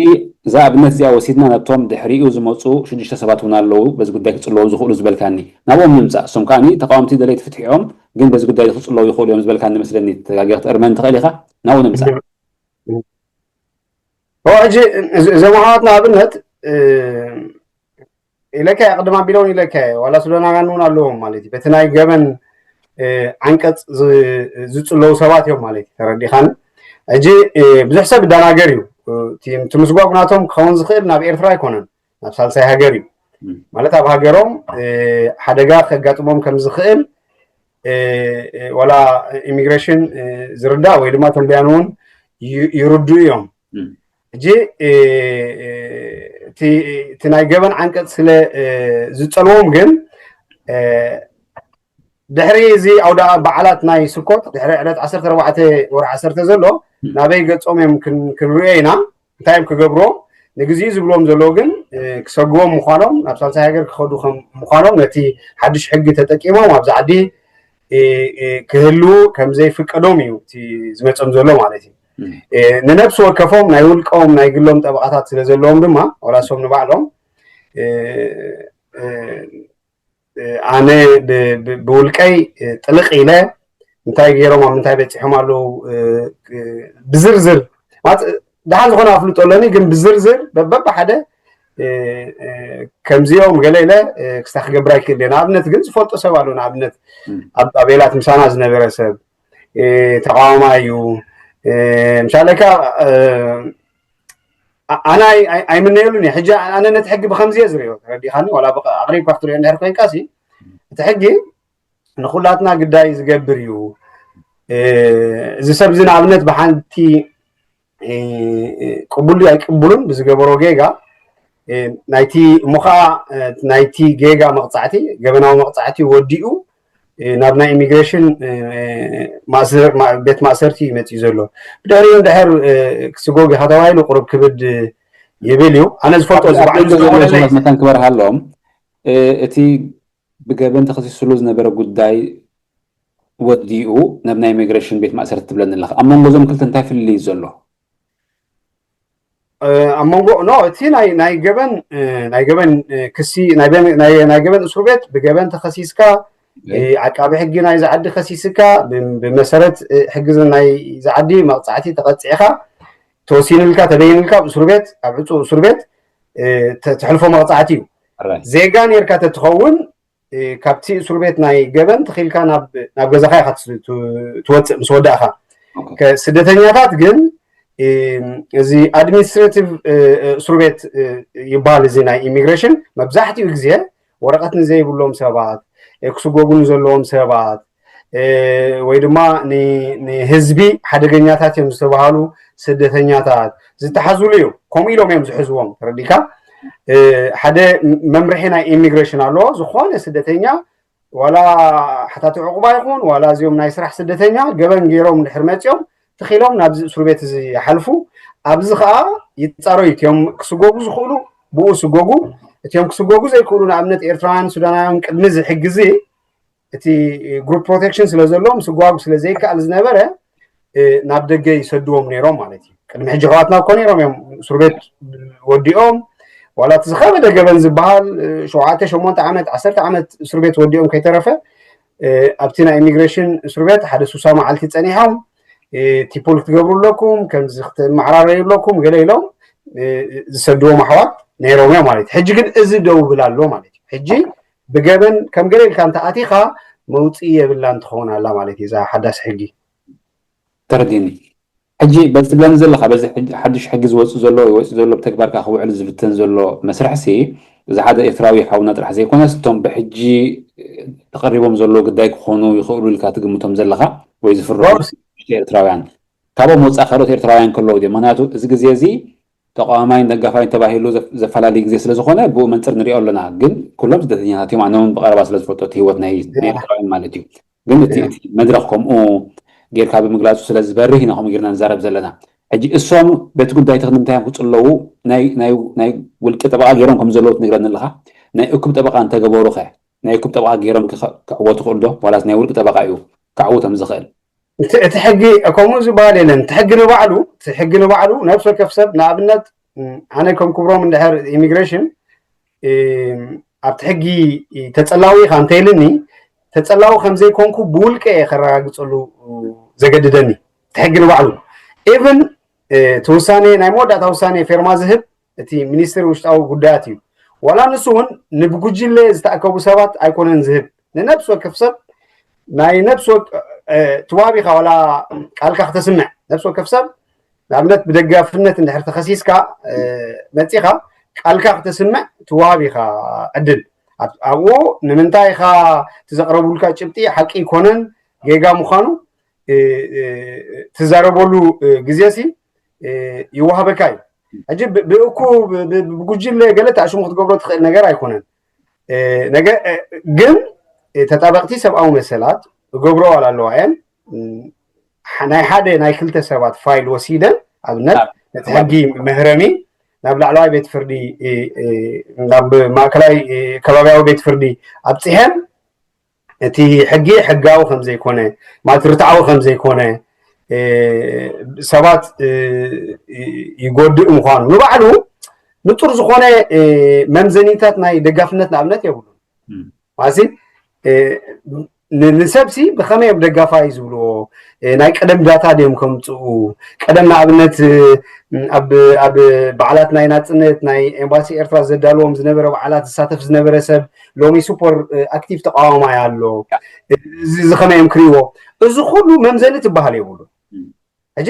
እዛ ኣብነት እዚኣ ወሲድና ናብቶም ድሕሪኡ ዝመፁ ሽዱሽተ ሰባት እውን ኣለዉ በዚ ጉዳይ ክፅለዉ ዝኽእሉ ዝበልካኒ፣ ናብኦም ንምፃእ። እሶም ከዓኒ ተቃወምቲ ደለይቲ ፍትሒ እዮም፣ ግን በዚ ጉዳይ ክፅለዉ ይኽእሉ እዮም ዝበልካኒ መስለኒ። ተጋጊ ክትእርመኒ ትኽእል ኢኻ። ናብኡ ንምፃእ። ሕጂ እዞም ኣሕዋትና ኣብነት ኢለካ ቅድም ኣቢሎም ኢለካ ዋላ ሱዳናውያን እውን ኣለዎም ማለት እዩ። በቲ ናይ ገበን ዓንቀፅ ዝፅለዉ ሰባት እዮም ማለት እዩ። ተረዲኻን? ሕጂ ብዙሕ ሰብ ይደናገር እዩ። እቲ ምስጓጉ ናቶም ክኸውን ዝኽእል ናብ ኤርትራ ኣይኮነን፣ ናብ ሳልሳይ ሃገር እዩ። ማለት ኣብ ሃገሮም ሓደጋ ከጋጥሞም ከም ዝኽእል ዋላ ኢሚግሬሽን ዝርዳእ ወይ ድማ ተንበያን እውን ይርዱ እዮም። ሕጂ እቲ ናይ ገበን ዓንቀፅ ስለ ዝፀልዎም ግን ድሕሪ እዚ ኣውደ በዓላት ናይ ስኮት ድሕሪ ዕለት ዓሰርተ ኣርባዕተ ወርሒ ዓሰርተ ዘሎ ናበይ ገፆም እዮም ክንሪኦ ኢና። እንታይ እዮም ክገብርዎም ንግዜኡ ዝብልዎም ዘለዉ ግን ክሰግዎም ምዃኖም፣ ናብ ሳልሳይ ሃገር ክኸዱ ምዃኖም፣ ነቲ ሓድሽ ሕጊ ተጠቂሞም ኣብዚ ዓዲ ክህልዉ ከም ዘይፍቀዶም እዩ እቲ ዝመፀም ዘሎ ማለት እዩ። ንነብሲ ወከፎም ናይ ውልቆም ናይ ግሎም ጠበቃታት ስለ ዘለዎም ድማ ዋላ እሶም ንባዕሎም ኣነ ብውልቀይ ጥልቕ ኢለ እንታይ ገይሮም ኣብ ምንታይ በፂሖም ኣለዉ ብዝርዝር ደሓን ዝኾነ ኣፍልጦ ኣለኒ፣ ግን ብዝርዝር በበሓደ ከምዚኦም ገለ ኢለ ክስታ ክገብር ኣይክእል እየ። ንኣብነት ግን ዝፈልጦ ሰብ ኣሎ። ንኣብነት ኣብ ኣቤላት ምሳና ዝነበረ ሰብ ተቃዋማይ እዩ። ምሳሌ ከ ኣነ ኣይምነየሉን እየ። ሕጂ ኣነ ነቲ ሕጊ ብከምዚ እየ ዝሪኦ፣ ተረዲኻኒ? ዋላ ኣቕሪብካ ክትሪኦ እንድሕር ኮይንካ ሲ እቲ ሕጊ ንኩላትና ግዳይ ዝገብር እዩ። እዚ ሰብ እዚ ንኣብነት ብሓንቲ ቅቡል ኣይቅቡልን ብዝገበሮ ጌጋ ናይቲ እሞ ከዓ ናይቲ ጌጋ መቕፃዕቲ ገበናዊ መቕፃዕቲ ወዲኡ ናብ ናይ ኢሚግሬሽን ቤት ማእሰርቲ ይመፅእ ዘሎ። ብድሕሪኡ እንድሕር ክስጎግ ኢኻ ተባሂሉ ቁሩብ ክብድ ይብል እዩ። ኣነ ዝፈልጦ ዝበዓል መታን ክበርሃሎም እቲ ብገበን ተኸሲስሉ ዝነበረ ጉዳይ ወዲኡ ናብ ናይ ኢሚግሬሽን ቤት ማእሰርቲ ትብለኒ ኣለኻ። ኣብ መንጎ እዞም ክልተ እንታይ ፍልልይ ዘሎ? ኣብ መንጎ ኖ እቲ ናይ ናይ ገበን ናይ ገበን ክሲ ናይ ገበን እስሩ ቤት ብገበን ተኸሲስካ ዓቃቢ ሕጊ ናይ ዝዓዲ ከሲስካ ብመሰረት ሕጊ ናይ ዝዓዲ መቕፃዕቲ ተቐፂዕካ ተወሲንልካ ተበይንልካ ኣብ እስሩ ቤት ኣብ ዕፁ እስሩ ቤት ተሕልፎ መቕፃዕቲ እዩ። ዜጋ ኔርካ ተትኸውን ካብቲ እስሩ ቤት ናይ ገበን ተኺልካ ናብ ገዛኻ ኢኻ ትወፅእ ምስ ወዳእኻ። ስደተኛታት ግን እዚ ኣድሚኒስትሬቲቭ እስሩ ቤት ይበሃል። እዚ ናይ ኢሚግሬሽን መብዛሕትኡ ግዜ ወረቐት ንዘይብሎም ሰባት፣ ክስጎጉ ንዘለዎም ሰባት ወይ ድማ ንህዝቢ ሓደገኛታት እዮም ዝተባሃሉ ስደተኛታት ዝተሓዝሉ እዩ። ከምኡ ኢሎም እዮም ዝሕዝዎም። ተረዲካ? ሓደ መምርሒ ናይ ኢሚግሬሽን ኣለዎ። ዝኾነ ስደተኛ ዋላ ሓታቲ ዕቑባ ይኹን ዋላ እዚኦም ናይ ስራሕ ስደተኛ ገበን ገይሮም እንድሕር መፂኦም ተኺሎም ናብዚ እስሩ ቤት እዚ ይሓልፉ። ኣብዚ ከዓ ይፃረዩ። እቲኦም ክስጎጉ ዝኽእሉ ብኡ ስጎጉ፣ እቲኦም ክስጎጉ ዘይክእሉ፣ ንኣብነት ኤርትራውያን ሱዳናውያን ቅድሚ እዚ ሕጊ እዚ እቲ ግሩፕ ፕሮቴክሽን ስለ ዘለዎም ስጓጉ ስለ ዘይከኣል ዝነበረ ናብ ደገ ይሰድዎም ነይሮም ማለት እዩ። ቅድሚ ሕጂ ኣሕዋትና እኮ ነይሮም እዮም እስር ቤት ወዲኦም፣ ዋላ እቲ ዝኸበደ ገበን ዝበሃል ሸውዓተ ሸሞንተ ዓመት ዓሰርተ ዓመት እስር ቤት ወዲኦም ከይተረፈ ኣብቲ ናይ ኢሚግሬሽን እስር ቤት ሓደ ሱሳ መዓልቲ ፀኒሖም እቲ ፖል ክትገብሩ ኣለኩም፣ ከምዚ ክትመዓራረዩ ኣለኩም ገለ ኢሎም ዝሰድዎም ኣሕዋት ነይሮም እዮም ማለት እዩ። ሕጂ ግን እዚ ደው ይብል ኣሎ ማለት እዩ። ሕጂ ብገበን ከም ገለ ኢልካ እንተ ኣቲኻ መውፅኢ የብላን ትኸውን ኣላ ማለት እዩ እዛ ሓዳስ ሕጊ። ተረዲኒ። ሕጂ በዚ ትብለኒ ዘለኻ በዚ ሓዱሽ ሕጊ ዝወፅእ ዘሎ ይወፅእ ዘሎ ብተግባርካ ክውዕል ዝፍተን ዘሎ መስርሕሲ እዚ ሓደ ኤርትራዊ ሓውና ጥራሕ ዘይኮነስ እቶም ብሕጂ ተቐሪቦም ዘለዉ ግዳይ ክኾኑ ይኽእሉ ኢልካ ትግምቶም ዘለኻ ወይ ዝፍረሙ ኤርትራውያን ካብኦም ወፃኢ ካልኦት ኤርትራውያን ከለዉ ድዮም? ምክንያቱ እዚ ግዜ እዚ ተቃዋማይን ደጋፋይን ተባሂሉ ዘፈላለዩ ግዜ ስለዝኾነ ብኡ መንፅር ንሪኦ ኣለና። ግን ኩሎም ስደተኛታት እዮም። ኣነ እውን ብቐረባ ስለዝፈልጦ እቲ ህይወት ናይ ኤርትራውያን ማለት እዩ። ግን እቲ መድረኽ ከምኡ ጌርካ ብምግላፁ ስለዝበርህ ኢና ከምኡ ጌርና ንዛረብ ዘለና። ሕጂ እሶም በቲ ጉዳይ እቲ ንምንታይ እዮም ክፅለዉ ናይ ውልቂ ጠበቃ ገይሮም ከም ዘለዉ ትነግረኒ ኣለኻ። ናይ እኩብ ጠበቃ እንተገበሩ ኸ ናይ እኩብ ጠበቃ ገይሮም ክዕወቱ ክእሉ ዶ ዋላስ ናይ ውልቂ ጠበቃ እዩ ክዕውቶም ዝኽእል? እቲ ሕጊ ከምኡ ዝበሃል የለን። እቲ ሕጊ ንባዕሉ እቲ ሕጊ ንባዕሉ ነብሲ ወከፍ ሰብ ንኣብነት ኣነ ከም ክብሮም እንድሕር ኢሚግሬሽን ኣብቲ ሕጊ ተፀላዊ ኢኻ እንተይልኒ ተፀላዊ ከምዘይኮንኩ ብውልቀ እየ ከረጋግፀሉ ዘገድደኒ እቲ ሕጊ ንባዕሉ። ኢቭን እቲ ውሳኔ ናይ መወዳእታ ውሳኔ ፌርማ ዝህብ እቲ ሚኒስትሪ ውሽጣዊ ጉዳያት እዩ። ዋላ ንሱ እውን ንብጉጅለ ዝተኣከቡ ሰባት ኣይኮነን ዝህብ። ንነብሲ ወከፍ ሰብ ናይ ነብሲ ወከፍ ትዋብ ኢኻ ዋላ ቃልካ ክተስምዕ ነብሲ ወከፍ ሰብ ንኣብነት ብደጋፍነት እንድሕር ተኸሲስካ መፂኻ ቃልካ ክተስምዕ ትዋብ ኢኻ ዕድል ኣብኡ ንምንታይ ኢኻ እቲ ዘቕረቡልካ ጭብጢ ሓቂ ይኮነን ጌጋ ምዃኑ ትዛረበሉ ግዜ ሲ ይወሃበካ እዩ። ሕጂ ብእኩ ብጉጅለ ገለ ተኣሽሙ ክትገብሮ ትኽእል ነገር ኣይኮነን። ግን ተጣበቕቲ ሰብኣዊ መሰላት እገብሮ ዋላ ኣለዋ እየን ናይ ሓደ ናይ ክልተ ሰባት ፋይል ወሲደን ኣብነት ነቲ ሕጊ መህረሚ ናብ ላዕለዋይ ቤት ፍርዲ ናብ ማእከላይ ከባቢያዊ ቤት ፍርዲ ኣብፅሐን እቲ ሕጊ ሕጋዊ ከም ዘይኮነ ማለት ርትዓዊ ከም ዘይኮነ ሰባት ይጎድእ ምዃኑ ንባዕሉ ንጹር ዝኾነ መምዘኒታት ናይ ደጋፍነት ንኣብነት የብሉን ማለት ንሰብሲ ብኸመይ እዮም ደጋፋይ ዝብልዎ ናይ ቀደም ዳታ ድዮም ከምፅኡ ቀደም ንኣብነት ኣብ በዓላት ናይ ናፅነት ናይ ኤምባሲ ኤርትራ ዘዳልዎም ዝነበረ በዓላት ዝሳተፍ ዝነበረ ሰብ ሎሚ ሱፐር ኣክቲቭ ተቃዋማይ ኣሎ እዚ ከመይ እዮም ክሪእዎ እዚ ኩሉ መምዘኒ ትበሃል የብሉ ሕጂ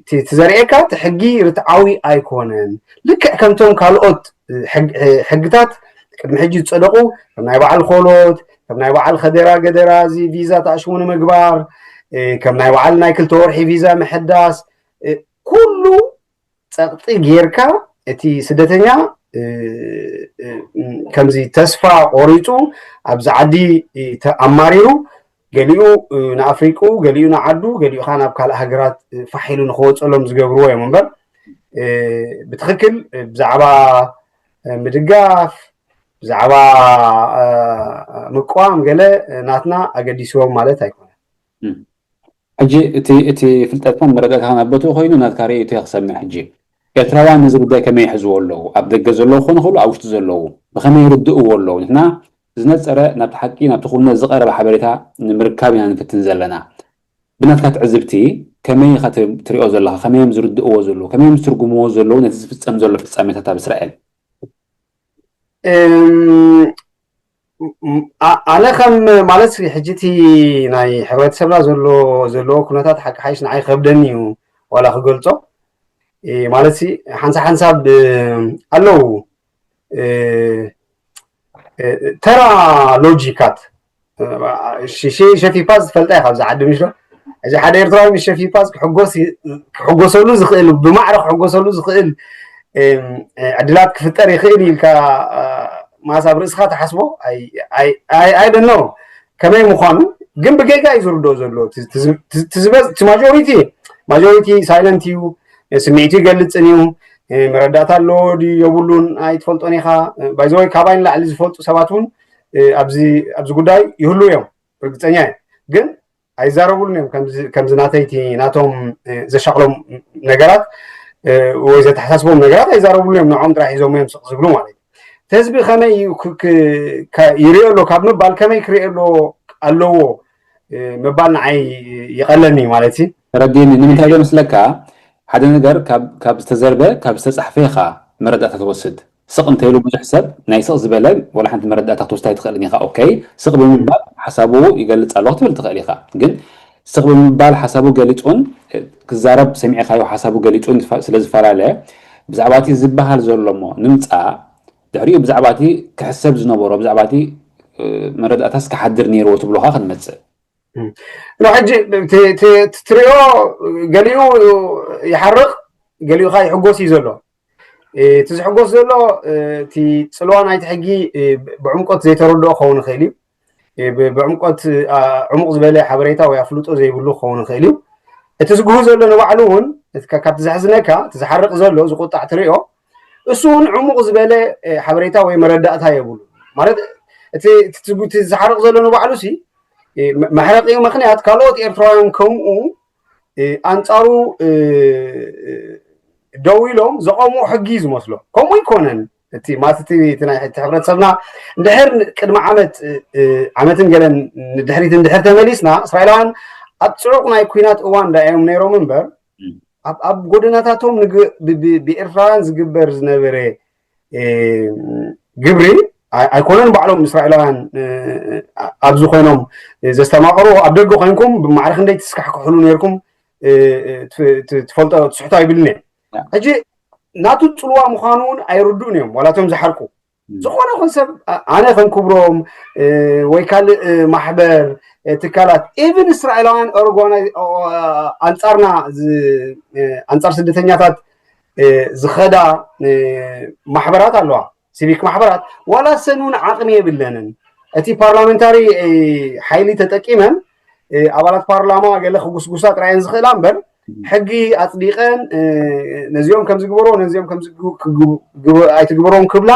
እቲ ዘርእየካ እቲ ሕጊ ርትዓዊ ኣይኮነን ልክዕ ከምቶም ካልኦት ሕግታት ቅድሚ ሕጂ ዝፀደቁ ከም ናይ በዓል ኮሎት ከም ናይ በዓል ከደራ ገደራ እዚ ቪዛ ተኣሽሙ ንምግባር ከም ናይ በዓል ናይ ክልተ ወርሒ ቪዛ ምሕዳስ ኩሉ ፀቕጢ ጌርካ እቲ ስደተኛ ከምዚ ተስፋ ቆሪፁ ኣብዚ ዓዲ ኣማሪሩ ገሊኡ ንኣፍሪቁ ገሊኡ ንዓዱ ገሊኡ ከዓ ናብ ካልእ ሃገራት ፋሕ ኢሉ ንክወፀሎም ዝገብርዎ እዮም እምበር ብትክክል ብዛዕባ ምድጋፍ ብዛዕባ ምቋም ገለ ናትና ኣገዲስዎም ማለት ኣይኮነን። ሕጂ እቲ እቲ ፍልጠትካን መረዳእታኻን ኣብ ቦትኡ ኮይኑ ናትካ ርእይቶ ክሰምዕ። ሕጂ ኤርትራውያን ነዚ ጉዳይ ከመይ ይሕዝዎ ኣለዉ? ኣብ ደገ ዘለዉ ክኾኑ ይኽእሉ፣ ኣብ ውሽጢ ዘለዉ ብኸመይ ይርድእዎ ኣለዉ? ንሕና ዝነጸረ ናብቲ ሓቂ ናብቲ ኩነት ዝቐረበ ሓበሬታ ንምርካብ ኢና ንፍትን ዘለና። ብናትካ ትዕዝብቲ ከመይ ኢኻ ትሪኦ ዘለኻ? ከመይ እዮም ዝርድእዎ ዘለዉ? ከመይ እዮም ዝትርጉምዎ ዘለዉ ነቲ ዝፍጸም ዘሎ ፍጻሜታት ኣብ እስራኤል? ኣነ ከም ማለት ሕጂ እቲ ናይ ሕብረተሰብና ዘሎ ዘለዎ ኩነታት ሓቂ ሓይሽ ንዓይ ከብደኒ እዩ ዋላ ክገልጾ ማለት ሓንሳብ ሓንሳብ ኣለዉ ተራ ሎጂካት ሸፊፓዝ ትፈልጣ ኢኻ ኣብዚ ዓዲ ምሽ እዚ ሓደ ኤርትራዊ ምስ ሸፊፓዝ ክሕጎሰሉ ዝኽእል ብማዕረ ክሕጎሰሉ ዝኽእል ዕድላት ክፍጠር ይኽእል ኢልካ ማስ ኣብ ርእስኻ ትሓስቦ ኣይደኖ ከመይ ምዃኑ ግን ብጌጋ እዩ ዝርድኦ ዘሎ ማጆሪቲ ማጆሪቲ ሳይለንት እዩ ስምዒቱ ይገልፅን እዩ። መረዳእታ ኣለዎ ድዩ የብሉን ኣይትፈልጦን ኢኻ። ባይዘወይ ካባይ ንላዕሊ ዝፈልጡ ሰባት እውን ኣብዚ ጉዳይ ይህሉ እዮም፣ ርግፀኛ እየ። ግን ኣይዛረቡሉን እዮም። ከምዚ ናተይቲ ናቶም ዘሻቕሎም ነገራት ወይ ዘተሓሳስቦም ነገራት ኣይዛረቡሉን እዮም። ንዖም ጥራሕ ሒዞም እዮም ስቕ ዝብሉ ማለት እዩ። እቲ ህዝቢ ከመይ ይሪኦ ኣሎ ካብ ምባል ከመይ ክሪኦ ኣለዎ ምባል ንዓይ ይቐለኒ ማለት እዩ። ተረዲኒ። ንምንታይ ዶ መስለካ? ሓደ ነገር ካብ ዝተዘርበ ካብ ዝተፃሕፈ ኢኻ መረዳእታ ትወስድ። ስቕ እንተይሉ ብዙሕ ሰብ ናይ ስቕ ዝበለ ወላ ሓንቲ መረዳእታ ክትወስድ ኣይትኽእልን ኢኻ። ኦኬ፣ ስቕ ብምባል ሓሳቡ ይገልፅ ኣሎ ክትብል ትኽእል ኢኻ። ግን ስቕ ብምባል ሓሳቡ ገሊፁን ክዛረብ ሰሚዕኻዮ ሓሳቡ ገሊፁን ስለ ዝፈላለ ብዛዕባ እቲ ዝበሃል ዘሎ እሞ ንምፃእ ድሕሪኡ ብዛዕባ እቲ ክሕሰብ ዝነበሮ ብዛዕባ እቲ መረዳእታስ ክሓድር ነይርዎ ትብሎኻ ክንመፅእ ሕጂ ትሪኦ ገሊኡ ይሓርቕ፣ ገሊኡ ካ ይሕጎስ እዩ ዘሎ። እቲ ዝሕጎስ ዘሎ እቲ ፅልዋ ናይቲ ሕጊ ብዕምቆት ዘይተረድኦ ክኸውን ይኽእል እዩ። ብዕምቆት ዕሙቕ ዝበለ ሓበሬታ ወይ ኣፍልጦ ዘይብሉ ክኸውን ይኽእል እዩ። እቲ ዝግሁ ዘሎ ንባዕሉ እውን ካብቲ ዘሕዝነካ እቲ ዝሓርቕ ዘሎ ዝቁጣዕ ትሪኦ እሱ እውን ዕሙቕ ዝበለ ሓበሬታ ወይ መረዳእታ የብሉ ማለት እቲ ዝሓርቕ ዘሎ ንባዕሉ ሲ መሕረቂ ምክንያት ካልኦት ኤርትራውያን ከምኡ ኣንፃሩ ደው ኢሎም ዘቐምኡ ሕጊ እዩ ዝመስሎ። ከምኡ ይኮነን። እቲ ማለት እቲ ናይ እቲ ሕብረተሰብና እንድሕር ቅድሚ ዓመት ዓመትን ገለን ንድሕሪት እንድሕር ተመሊስና እስራኤላውያን ኣብ ፅዑቕ ናይ ኩናት እዋን ዳ እዮም ነይሮም እምበር ኣብ ጎደናታቶም ብኤርትራውያን ዝግበር ዝነበረ ግብሪ ኣይኮነን ባዕሎም እስራኤላውያን ኣብዚ ኮይኖም ዘስተማቕሩ ኣብ ደገ ኮይንኩም ብማዕረ ክንደይ ትስካሕክሕሉ ነርኩም ትፈልጦ ትስሕቶ ኣይብልን እየ። ሕጂ ናቱ ፅልዋ ምዃኑ እውን ኣይርዱእን እዮም ዋላቶም ዝሓርቁ ዝኾነ ይኹን ሰብ ኣነ ከም ክብሮም ወይ ካልእ ማሕበር ትካላት ኢቭን እስራኤላውያን ኦሮጓናይ ኣንፃርና ኣንፃር ስደተኛታት ዝኸዳ ማሕበራት ኣለዋ፣ ሲቪክ ማሕበራት ዋላ ሰን እውን ዓቕሚ የብለንን። እቲ ፓርላመንታሪ ሓይሊ ተጠቂመን ኣባላት ፓርላማ ገለ ክጉስጉሳ ጥራየን ዝኽእላ እምበር ሕጊ ኣፅዲቀን ነዚኦም ከምዚ ግበሮ ነዚኦም ኣይትግበሮም ክብላ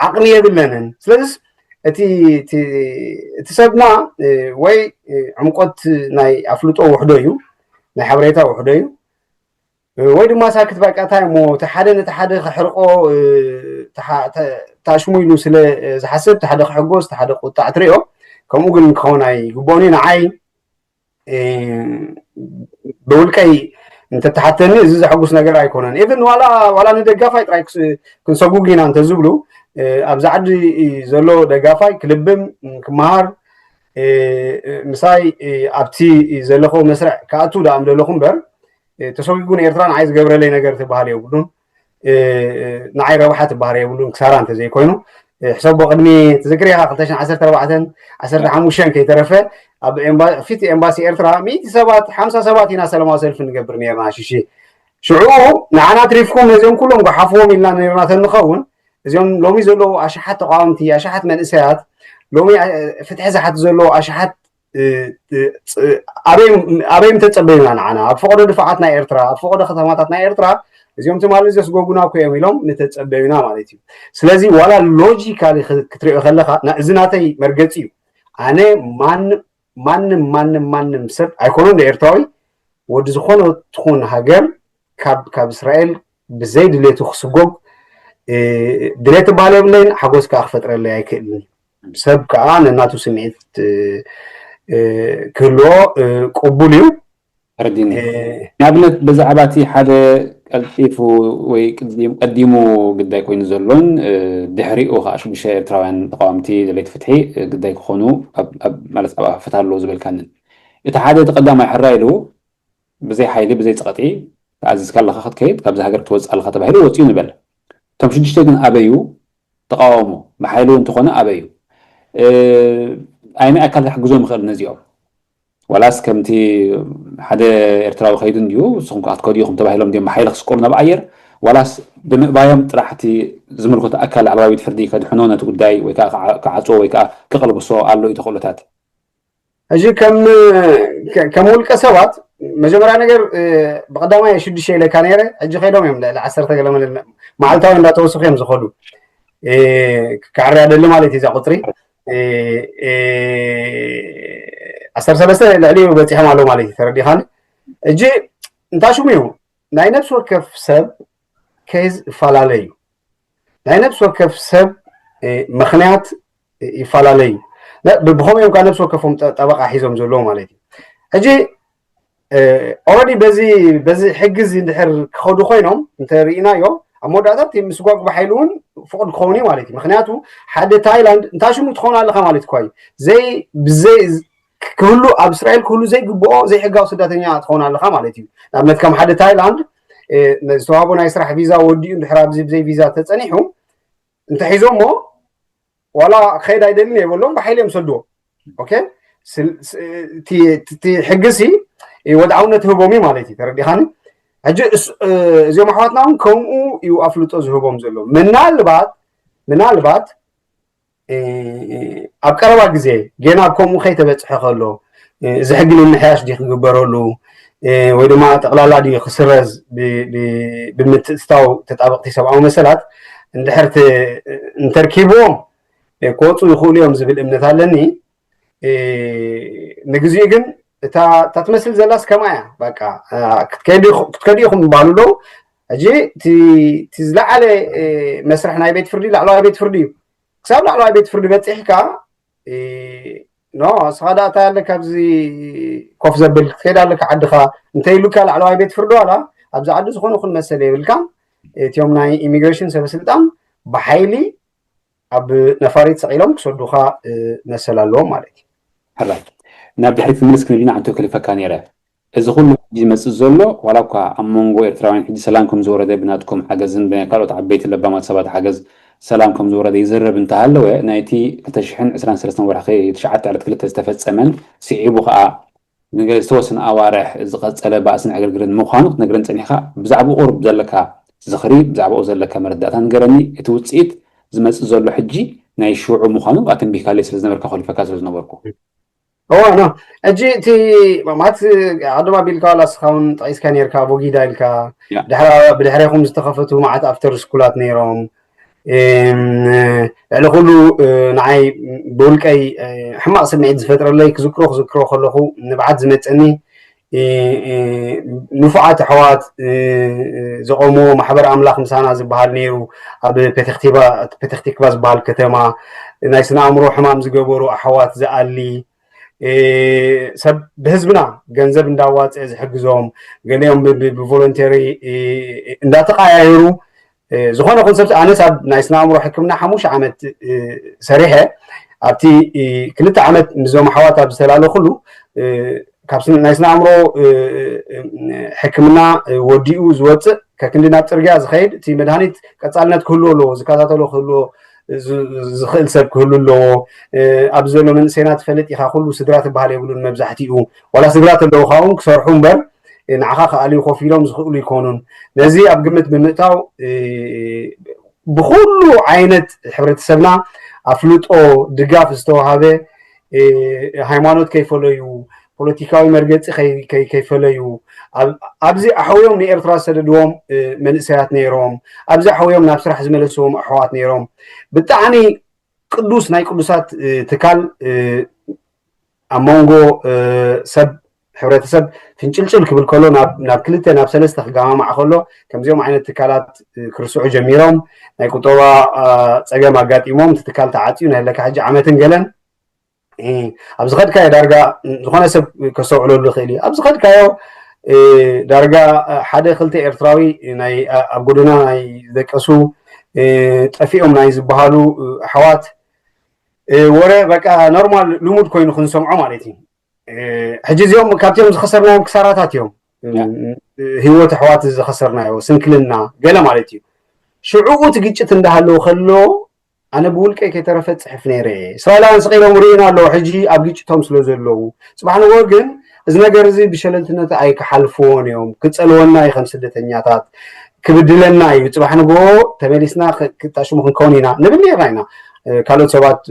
ዓቕሚ የብለንን። ስለዚስ እቲ ሰብና ወይ ዕምቆት ናይ ኣፍልጦ ውሕዶ እዩ፣ ናይ ሓበሬታ ውሕዶ እዩ። ወይ ድማ ሳክት በቃ እንታይ እሞ እቲ ሓደ ነቲ ሓደ ክሕርቆ ታሽሙ ኢሉ ስለ ዝሓስብ እቲ ሓደ ክሕጎስ እቲ ሓደ ክቁጣዕ ትሪኦ። ከምኡ ግን ክኸውን ኣይግብኦን እዩ። ንዓይ ብውልቀይ እንተተሓተኒ እዚ ዘሐጉስ ነገር ኣይኮነን። ኢቭን ዋላ ዋላ ንደጋፋይ ጥራይ ክንሰጉግ ኢና እንተዝብሉ ኣብዚ ዓዲ ዘሎ ደጋፋይ ክልብም ክመሃር ምሳይ ኣብቲ ዘለኹ መስርዕ ክኣቱ ደኣ ምደለኹ እምበር ተሰጒጉ ንኤርትራ ንዓይ ዝገብረለይ ነገር ትበሃል የብሉን። ንዓይ ረብሓ ትበሃል የብሉን ክሳራ እንተዘይኮይኑ ሕሰቦ ቅድሚ ትዝክር ኢኻ ክልተ ሽሕን ዓሰርተ ኣርባዕተን ዓሰርተ ሓሙሽተን ከይተረፈ ኣብ ፊት ኤምባሲ ኤርትራ ሚእቲ ሰባት ሓምሳ ሰባት ኢና ሰላማዊ ሰልፊ ንገብር ነርና ሽሺ ሽዑ ንዓና ትሪፍኩም ነዚኦም ኩሎም ጎሓፍዎም ኢልና ነርና ተንኸውን እዚኦም ሎሚ ዘለዉ ኣሽሓት ተቃወምቲ ኣሽሓት መንእሰያት ሎሚ ፍትሒ ዝሓቱ ዘለዉ ኣሽሓት ኣበይ ምተፀበዩና ንዓና ኣብ ፈቐዶ ድፋዓት ናይ ኤርትራ ኣብ ፈቐዶ ከተማታት ናይ ኤርትራ እዚኦም ትማሊ ዘስጎጉና እኮ እዮም ኢሎም ምተፀበዩና ማለት እዩ። ስለዚ ዋላ ሎጂካሊ ክትሪኦ ከለካ እዚ ናተይ መርገፂ እዩ። ኣነ ማንም ማንም ማንም ሰብ ኣይኮነን ዶ ኤርትራዊ ወዲ ዝኾነ ትኹን ሃገር ካብ እስራኤል ብዘይ ድሌቱ ክስጎግ ድሌት ትበሃል የብለይን፣ ሓጎስ ከዓ ክፈጥረለይ ኣይክእልን። ሰብ ከዓ ነናቱ ስምዒት ክህልዎ ቅቡል እዩ። ተረዲኒ። ንኣብነት ብዛዕባ እቲ ሓደ ቀልጢፉ ወይ ቀዲሙ ግዳይ ኮይኑ ዘሎን ድሕሪኡ ከዓ ሽዱሽተ ኤርትራውያን ተቃወምቲ ደለይቲ ፍትሒ ግዳይ ክኾኑ ማለት ኣብ ኣፈት ኣለዉ ዝበልካንን እቲ ሓደ እቲ ቀዳማይ ሕራይ ኢሉ ብዘይ ሓይሊ ብዘይ ፀቕጢ ተኣዚዝካ ኣለካ ክትከይድ ካብዚ ሃገር ክትወፅእ ኣለካ ተባሂሉ ወፂኡ ንበል። እቶም ሽዱሽተ ግን ኣበዩ? ተቃወሞ ብሓይሊ እውን እንተኾነ ኣበዩ? ኣየናይ ኣካል ክሕግዞም ይኽእል ነዚኦም? ዋላስ ከምቲ ሓደ ኤርትራዊ ከይዱ እንድዩ ንስኹም ከዓ ትከዱ ኢኹም ተባሂሎም እንድዮም ብሓይሊ ክስቀሉ ናብ ኣየር ዋላስ ብምእባዮም ጥራሕ እቲ ዝምልከቶ ኣካል ላዕለዋይ ቤት ፍርዲ ከድሕኖ ነቲ ጉዳይ ወይ ከዓ ክዓፅዎ ወይ ከዓ ክቕልብሶ ኣሎ እዩ ተኽእሎታት? ሕጂ ከም ከም ውልቀ ሰባት መጀመርያ ነገር ብቀዳማይ ሽዱሽተ ኢለካ ነይረ። ሕጂ ከይዶም እዮም ልዕሊ ዓሰርተ ገለ መለ መዓልታዊ እንዳተወሰኹ እዮም ዝኸዱ። ክዓርያ ደሊ ማለት እዩ እዛ ቁፅሪ ዓሰርተ ሰለስተ ልዕሊኡ በፂሖም ኣለዉ ማለት እዩ። ተረዲኻኒ? እጂ እንታሽሙ እዩ ናይ ነፍሲ ወከፍ ሰብ ኬዝ ይፈላለ እዩ። ናይ ነፍሲ ወከፍ ሰብ ምኽንያት ይፈላለ እዩ። ብኸምኡ እዮም ከዓ ነፍሲ ወከፎም ጠበቃ ሒዞም ዘለዎ ማለት እዩ። ሕጂ ኦረዲ በዚ በዚ ሕጊ እዚ እንድሕር ክኸዱ ኮይኖም እንተርኢናዮ ኣብ መወዳእታ እቲ ምስጓግ ብሓይሊ እውን ፍቁድ ክኸውን እዩ ማለት እዩ። ምክንያቱ ሓደ ታይላንድ እንታይ ሽሙ ትኸውን ኣለኻ ማለት እኳ እዩ። ዘይ ብዘይ ክህሉ ኣብ እስራኤል ክህሉ ዘይግብኦ ዘይሕጋዊ ስደተኛ ትኸውን ኣለኻ ማለት እዩ። ንኣብነት ከም ሓደ ታይላንድ ዝተዋህቦ ናይ ስራሕ ቪዛ ወዲኡ እንድሕር ኣብዚ ብዘይ ቪዛ ተፀኒሑ እንተሒዞሞ ዋላ ክኸይድ ኣይደልን የበሎም ብሓይሊ እዮም ሰድዎ። ኦኬ እቲ ሕጊ ሲ ወድዓውነት ህቦም እዩ ማለት እዩ። ተረዲኻኒ? ሕጂ እዚኦም ኣሕዋትና እውን ከምኡ እዩ ኣፍልጦ ዝህቦም ዘሎ። ምናልባት ምናልባት ኣብ ቀረባ ግዜ ጌና ኣብ ከምኡ ከይተበፅሐ ከሎ እዚ ሕጊ ንምምሕያሽ ድዩ ክግበረሉ ወይ ድማ ጠቕላላ ድዩ ክስረዝ ብምትእትታው ተጣበቕቲ ሰብኣዊ መሰላት እንድሕር እንተርኪብዎም ክወፁ ይኽእሉ እዮም ዝብል እምነት ኣለኒ። ንግዚኡ ግን እታ ትመስል ዘላስ ከማ እያ። በቃ ክትከዱ ኢኹም ይባሉ ኣለዉ። ሕጂ እቲ ዝለዓለ መስርሕ ናይ ቤት ፍርዲ ላዕለዋይ ቤት ፍርዲ እዩ። ክሳብ ላዕለዋይ ቤት ፍርዲ በፂሕካ ኖ እስኻ ዳ እንታይ ኣለካ ኣብዚ ኮፍ ዘብል ክትከይድ ኣለካ ዓድኻ እንተይሉካ ላዕለዋይ ቤት ፍርዲ ዋላ ኣብዚ ዓዲ ዝኾነ ኹን መሰል የብልካ። እቲኦም ናይ ኢሚግሬሽን ሰበስልጣን ብሓይሊ ኣብ ነፋሪት ሰቒሎም ክሰዱኻ መሰል ኣለዎም ማለት እዩ። ሕራይ ናብ ድሕሪት ክምልስ ክንብል ኢና። ኣንቶ ከሊፈካ ነይረ እዚ ኩሉ ሕጂ ዝመፅእ ዘሎ ዋላ እኳ ኣብ መንጎ ኤርትራውያን ሕጂ ሰላም ከም ዝወረደ ብናትኩም ሓገዝን ብናይ ካልኦት ዓበይቲ ለባማት ሰባት ሓገዝ ሰላም ከም ዝወረደ ይዝረብ እንተሃለወ ናይቲ ክልተ ሽሕን ዕስራን ሰለስተን ወርሒ ትሽዓተ ዕለት ክልተ ዝተፈፀመን ስዒቡ ከዓ ንገ ዝተወሰነ ኣዋርሕ ዝቐፀለ ባእስን ዕግርግርን ምዃኑ ክትነግረን ፀኒሕካ ብዛዕባኡ ቁሩብ ዘለካ ዝኽሪ ብዛዕባኡ ዘለካ መረዳእታ ንገረኒ። እቲ ውፅኢት ዝመፅእ ዘሎ ሕጂ ናይ ሽዑ ምዃኑ ኣተንቢህካለይ ስለ ዝነበርካ ኮሊፈካ ስለ ዝነበርኩ እዋ ኖ ሕጂ እቲ ማለት ዓድማ ቢልካ ዋላ እስኻ እውን ጠቂስካ ነርካ ቦጊዳ ኢልካ ድሕራ ብድሕሬኹም ዝተኸፈቱ መዓት ኣፍተር ስኩላት ነይሮም። ልዕሊ ኩሉ ንዓይ ብውልቀይ ሕማቕ ስምዒት ዝፈጥረለይ ክዝክሮ ክዝክሮ ከለኹ ንብዓት ዝመፀኒ ንፉዓት ኣሕዋት ዘቆምዎ ማሕበር ኣምላኽ ምሳና ዝበሃል ነይሩ ኣብ ፔተክቲክቫ ዝበሃል ከተማ ናይ ስነ ኣእምሮ ሕማም ዝገበሩ ኣሕዋት ዝኣሊ ሰብ ብህዝብና ገንዘብ እንዳዋፀ ዝሕግዞም ገሊኦም ብቮለንተሪ እንዳተቃያየሩ ዝኾነ ኹን ሰብ ኣነስ ኣብ ናይ ስነ ኣእምሮ ሕክምና ሓሙሽተ ዓመት ሰሪሐ ኣብቲ ክልተ ዓመት ምስዞም ኣሕዋት ኣብ ዝተላለኹሉ ካብ ናይ ስነ ኣእምሮ ሕክምና ወዲኡ ዝወፅእ ከክንዲ ናብ ፅርግያ ዝኸይድ እቲ መድሃኒት ቀፃልነት ክህልዎ ኣለዎ ዝከታተሎ ክህልዎ ዝኽእል ሰብ ክህሉ ኣለዎ። ኣብዚ ዘሎ መንእሰይና ትፈልጥ ኢኻ ኩሉ ስድራ ትበሃል የብሉን መብዛሕትኡ ዋላ ስድራ ተለውኻ እውን ክሰርሑ እምበር ንዓኻ ክኣልዩ ኮፍ ኢሎም ዝኽእሉ ይኮኑን። ነዚ ኣብ ግምት ብምእታው ብኩሉ ዓይነት ሕብረተሰብና ኣፍልጦ ድጋፍ ዝተዋሃበ ሃይማኖት ከይፈለዩ ፖለቲካዊ መርገፂ ከይፈለዩ ኣብዚ ኣሕውዮም ንኤርትራ ዝሰደድዎም መንእሰያት ነይሮም። ኣብዚ ኣሕውዮም ናብ ስራሕ ዝመለስዎም ኣሕዋት ነይሮም። ብጣዕሚ ቅዱስ ናይ ቅዱሳት ትካል ኣብ መንጎ ሰብ ሕብረተሰብ ፍንጭልጭል ክብል ከሎ ናብ ክልተ ናብ ሰለስተ ክገማማዕ ከሎ ከምዚኦም ዓይነት ትካላት ክርስዑ ጀሚሮም ናይ ቁጠባ ፀገም ኣጋጢሞም እቲ ትካል ተዓፅዩ ናይ ለካ ሕጂ ዓመትን ገለን ኣብዚ ከድካዮ ዳርጋ ዝኾነ ሰብ ከስተውዕለሉ ይኽእል እዩ። ኣብዚ ከድካዮ ዳርጋ ሓደ ክልተ ኤርትራዊ ኣብ ጎደና ናይ ዝደቀሱ ጠፊኦም ናይ ዝበሃሉ ኣሕዋት ወረ በቃ ኖርማል ልሙድ ኮይኑ ክንሰምዖ ማለት እዩ። ሕጂ እዚኦም ካብቲኦም ዝኸሰርናዮም ክሳራታት እዮም። ህይወት ኣሕዋት ዝኸሰርናዮ ስንክልና ገለ ማለት እዩ። ሽዑኡ እቲ ግጭት እንዳሃለዉ ከሎ ኣነ ብውልቀይ ከይተረፈ ጽሕፍ ነይረ። እስራኤላውያን ስቕ ኢሎም ርእዩና ኣለዉ ሕጂ ኣብ ግጭቶም ስለ ዘለዉ። ጽባሕ ንግሆ ግን እዚ ነገር እዚ ብሸለልትነት ኣይክሓልፍዎን እዮም። ክጸልወና እዩ ከም ስደተኛታት፣ ክብድለና እዩ። ጽባሕ ንግሆ ተመሊስና ክጣሽሙ ክንከውን ኢና ንብል ነርና ኢና። ካልኦት ሰባት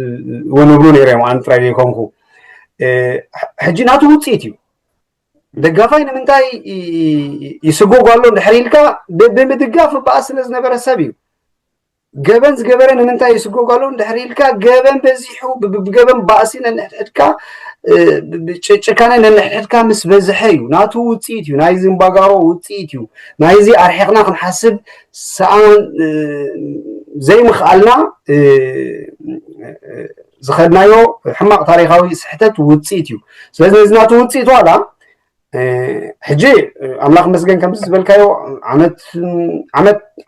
እውን ይብሉ ነይሮም እዮም፣ ኣነ ጥራይ ዘይኮንኩ። ሕጂ ናቱ ውጽኢት እዩ። ደጋፋይ ንምንታይ ይስጎግ ኣሎ እንድሕር ኢልካ፣ ብምድጋፍ ይበኣስ ስለ ዝነበረ ሰብ እዩ። ገበን ዝገበረ ንምንታይ ይስጎግ ኣሎ እንድሕር ኢልካ፣ ገበን በዚሑ፣ ብገበን ባእሲ ነንሕድሕድካ፣ ጭካነ ነንሕድሕድካ ምስ በዝሐ እዩ። ናቱ ውፅኢት እዩ፣ ናይዚ እምባጋሮ ውፅኢት እዩ። ናይዚ ኣርሒቕና ክንሓስብ ሰኣን ዘይምኽኣልና ዝኸድናዮ ሕማቕ ታሪኻዊ ስሕተት ውፅኢት እዩ። ስለዚ ነዚ ናቱ ውፅኢት ዋላ ሕጂ ኣምላኽ መስገን ከምዚ ዝበልካዮ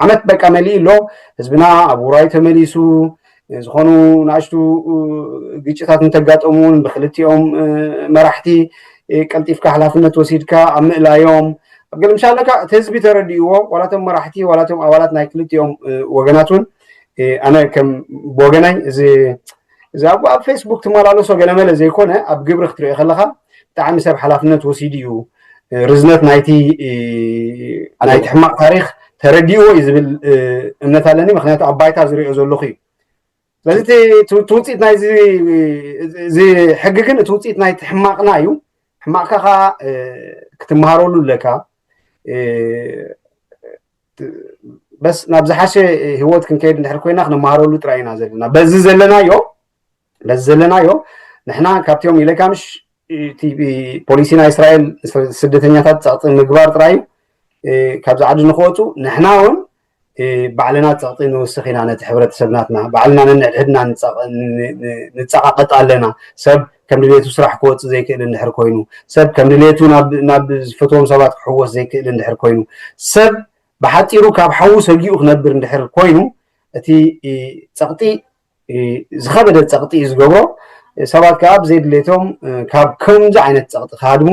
ዓመት በቃ መሊእ ኣሎ። ህዝብና ኣብ ውራይ ተመሊሱ፣ ዝኾኑ ንኣሽቱ ግጭታት እንተጋጠሙ እውን ብክልቲኦም መራሕቲ ቀልጢፍካ ሓላፍነት ወሲድካ ኣብ ምእላዮም ኣብ ገለ ምሻ ኣለካ እቲ ህዝቢ ተረዲእዎ፣ ዋላቶም መራሕቲ ዋላቶም ኣባላት ናይ ክልቲኦም ወገናት እውን ኣነ ከም ብወገናይ እዚ እዚ ኣብ ኣብ ፌስቡክ ትመላለሶ ገለመለ ዘይኮነ ኣብ ግብሪ ክትሪኦ ከለካ ብጣዕሚ ሰብ ሓላፍነት ወሲዱ እዩ። ርዝነት ናይቲ ናይቲ ሕማቕ ታሪክ ተረዲእዎ እዩ ዝብል እምነት ኣለኒ። ምክንያቱ ኣብ ባይታ ዝሪኦ ዘለኹ እዩ። ስለዚ ትውፅኢት ናይዚ እዚ ሕጊ ግን እቲ ውፅኢት ናይቲ ሕማቕና እዩ። ሕማቕካ ከዓ ክትመሃረሉ ኣለካ። በስ ናብ ዝሓሸ ህይወት ክንከይድ እንድሕር ኮይና ክንመሃረሉ ጥራይ ኢና ዘለና። በዚ ዘለናዮ በዚ ዘለናዮ ንሕና ካብቲኦም ኢለካ ምሽ እቲ ፖሊሲ ናይ እስራኤል ስደተኛታት ፀቕጢ ምግባር ጥራይ ካብዚ ዓዲ ንክወፁ ንሕና እውን ባዕልና ፀቕጢ ንውስኽ ኢና። ነቲ ሕብረተሰብ ናትና ባዕልና ነንሕድሕድና ንፀቃቀጥ ኣለና። ሰብ ከም ድሌቱ ስራሕ ክወፅእ ዘይክእል እንድሕር ኮይኑ፣ ሰብ ከም ድሌቱ ናብ ዝፈትዎም ሰባት ክሕወስ ዘይክእል እንድሕር ኮይኑ፣ ሰብ ብሓፂሩ ካብ ሓዉ ሰጊኡ ክነብር እንድሕር ኮይኑ እቲ ፀቕጢ ዝኸበደ ፀቕጢ እዩ ዝገብሮ። ሰባት ከዓ ብዘይ ድሌቶም ካብ ከምዚ ዓይነት ፀቕጢ ክሃድሙ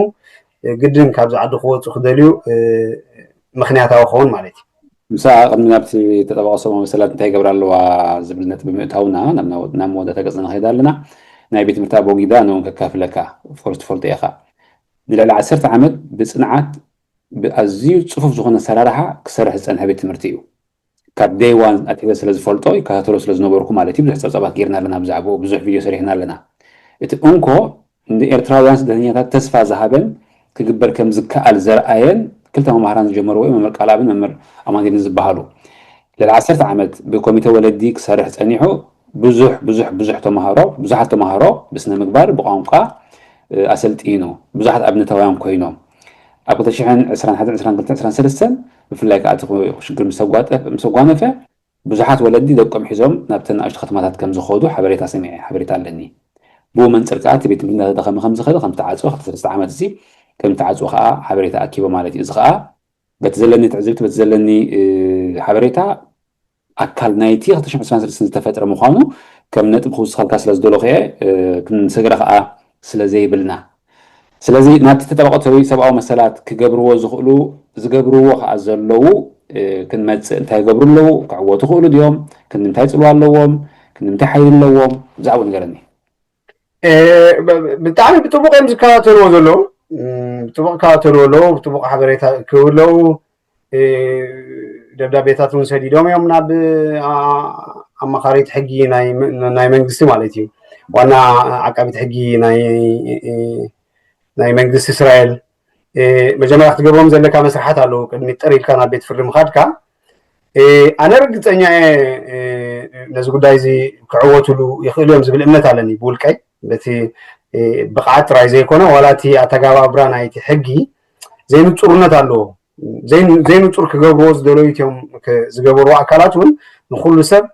ግድን ካብዚ ዓዲ ክወፁ ክደልዩ ምክንያታዊ ክኸውን ማለት እዩ። ምሳ ቅድሚ ናብቲ ተጠባቐሶ መሰላት እንታይ ይገብራ ኣለዋ ዝብል ነጥቢ ምእታውና ናብ መወዳእታ ገፅ ንኸይድ ኣለና። ናይ ቤት ትምህርቲ ኣቦጊዳ ነውን ከካፍለካ ፎርስ ትፈልጦ ኢኻ። ንልዕሊ ዓሰርተ ዓመት ብፅንዓት ብኣዝዩ ፅፉፍ ዝኾነ ኣሰራርሓ ክሰርሕ ዝፀንሐ ቤት ትምህርቲ እዩ። ካብ ደይ ዋን ኣትሒዘ ስለ ዝፈልጦ ይከታተሎ ስለ ዝነበርኩ ማለት እዩ። ብዙሕ ፀብፃባት ጌርና ኣለና ብዛዕባኡ፣ ብዙሕ ቪድዮ ሰሪሕና ኣለና። እቲ እንኮ ንኤርትራውያን ስደተኛታት ተስፋ ዝሃበን ክግበር ከም ዝከኣል ዘርኣየን ክልተ መማህራን ዝጀመርዎ እዩ፣ መምህር ቃልኣብን መምህር ኣማኑኤልን ዝበሃሉ። ልዕሊ ዓሰርተ ዓመት ብኮሚተ ወለዲ ክሰርሕ ጸኒሑ ብዙሕ ብዙሕ ብዙሕ ተማሃሮ ብዙሓት ተማሃሮ ብስነ ምግባር ብቋንቋ ኣሰልጢኑ ብዙሓት ኣብነታውያን ኮይኖም ኣብ ክልተ ሽሕን ዕስራን ሓደን ዕስራን ክልተን ዕስራን ሰለስተን ብፍላይ ከዓ እቲ ሽግር ምስ ኣጓነፈ ብዙሓት ወለዲ ደቆም ሒዞም ናብተን ንኣሽቱ ከተማታት ከም ዝኸዱ ሓበሬታ ሰሚዐ ሓበሬታ ኣለኒ። ብኡ መንፅር ከዓ እቲ ቤት ትምህርቲ እናተዳኸመ ከም ዝኸደ ከም ዝተዓፅወ ክልተ ሰለስተ ዓመት እዚ ከም ዝተዓፅወ ከዓ ሓበሬታ ኣኪበ ማለት እዩ። እዚ ከዓ በቲ ዘለኒ ትዕዝብቲ በቲ ዘለኒ ሓበሬታ ኣካል ናይቲ ክልተ ሽሕን ዕስራን ሰለስተን ዝተፈጥረ ምዃኑ ከም ነጥቢ ክውስኸልካ ስለ ዝደለኹ እየ። ክንሰግረ ከዓ ስለ ዘይብልና ስለዚ ናብቲ ተጠባቐቲ ሰብኣዊ መሰላት ክገብርዎ ዝኽእሉ ዝገብርዎ ከዓ ዘለዉ ክንመፅእ እንታይ ይገብሩ ኣለዉ ክዕወቱ ክእሉ ድዮም ክንዲ እንታይ ፅልዋ ኣለዎም ክንዲ እንታይ ሓይሊ ኣለዎም ብዛዕባኡ ንገረኒ። ብጣዕሚ ብጥቡቅ እዮም ዝከታተልዎ ዘለዉ ብጥቡቅ ይከታተልዎ ኣለዉ ብጥቡቅ ሓበሬታ ክህቡ ኣለዉ ደብዳቤታት እውን ሰዲዶም እዮም ናብ ኣማኻሪት ሕጊ ናይ መንግስቲ ማለት እዩ ዋና ዓቃቢት ሕጊ ናይ መንግስቲ እስራኤል መጀመርያ ክትገብሮም ዘለካ መስርሓት ኣለዉ ቅድሚ ጥር ኢልካ ናብ ቤት ፍርዲ ምኻድካ ኣነ ርግፀኛ እየ ነዚ ጉዳይ እዚ ክዕወትሉ ይኽእሉ እዮም ዝብል እምነት ኣለኒ ብውልቀይ በቲ ብቕዓት ጥራይ ዘይኮነ ዋላ እቲ ኣተጋባብራ ናይቲ ሕጊ ዘይንፁርነት ኣለዎ ዘይንፁር ክገብርዎ ዝደለዩ እትዮም ዝገበርዎ ኣካላት እውን ንኩሉ ሰብ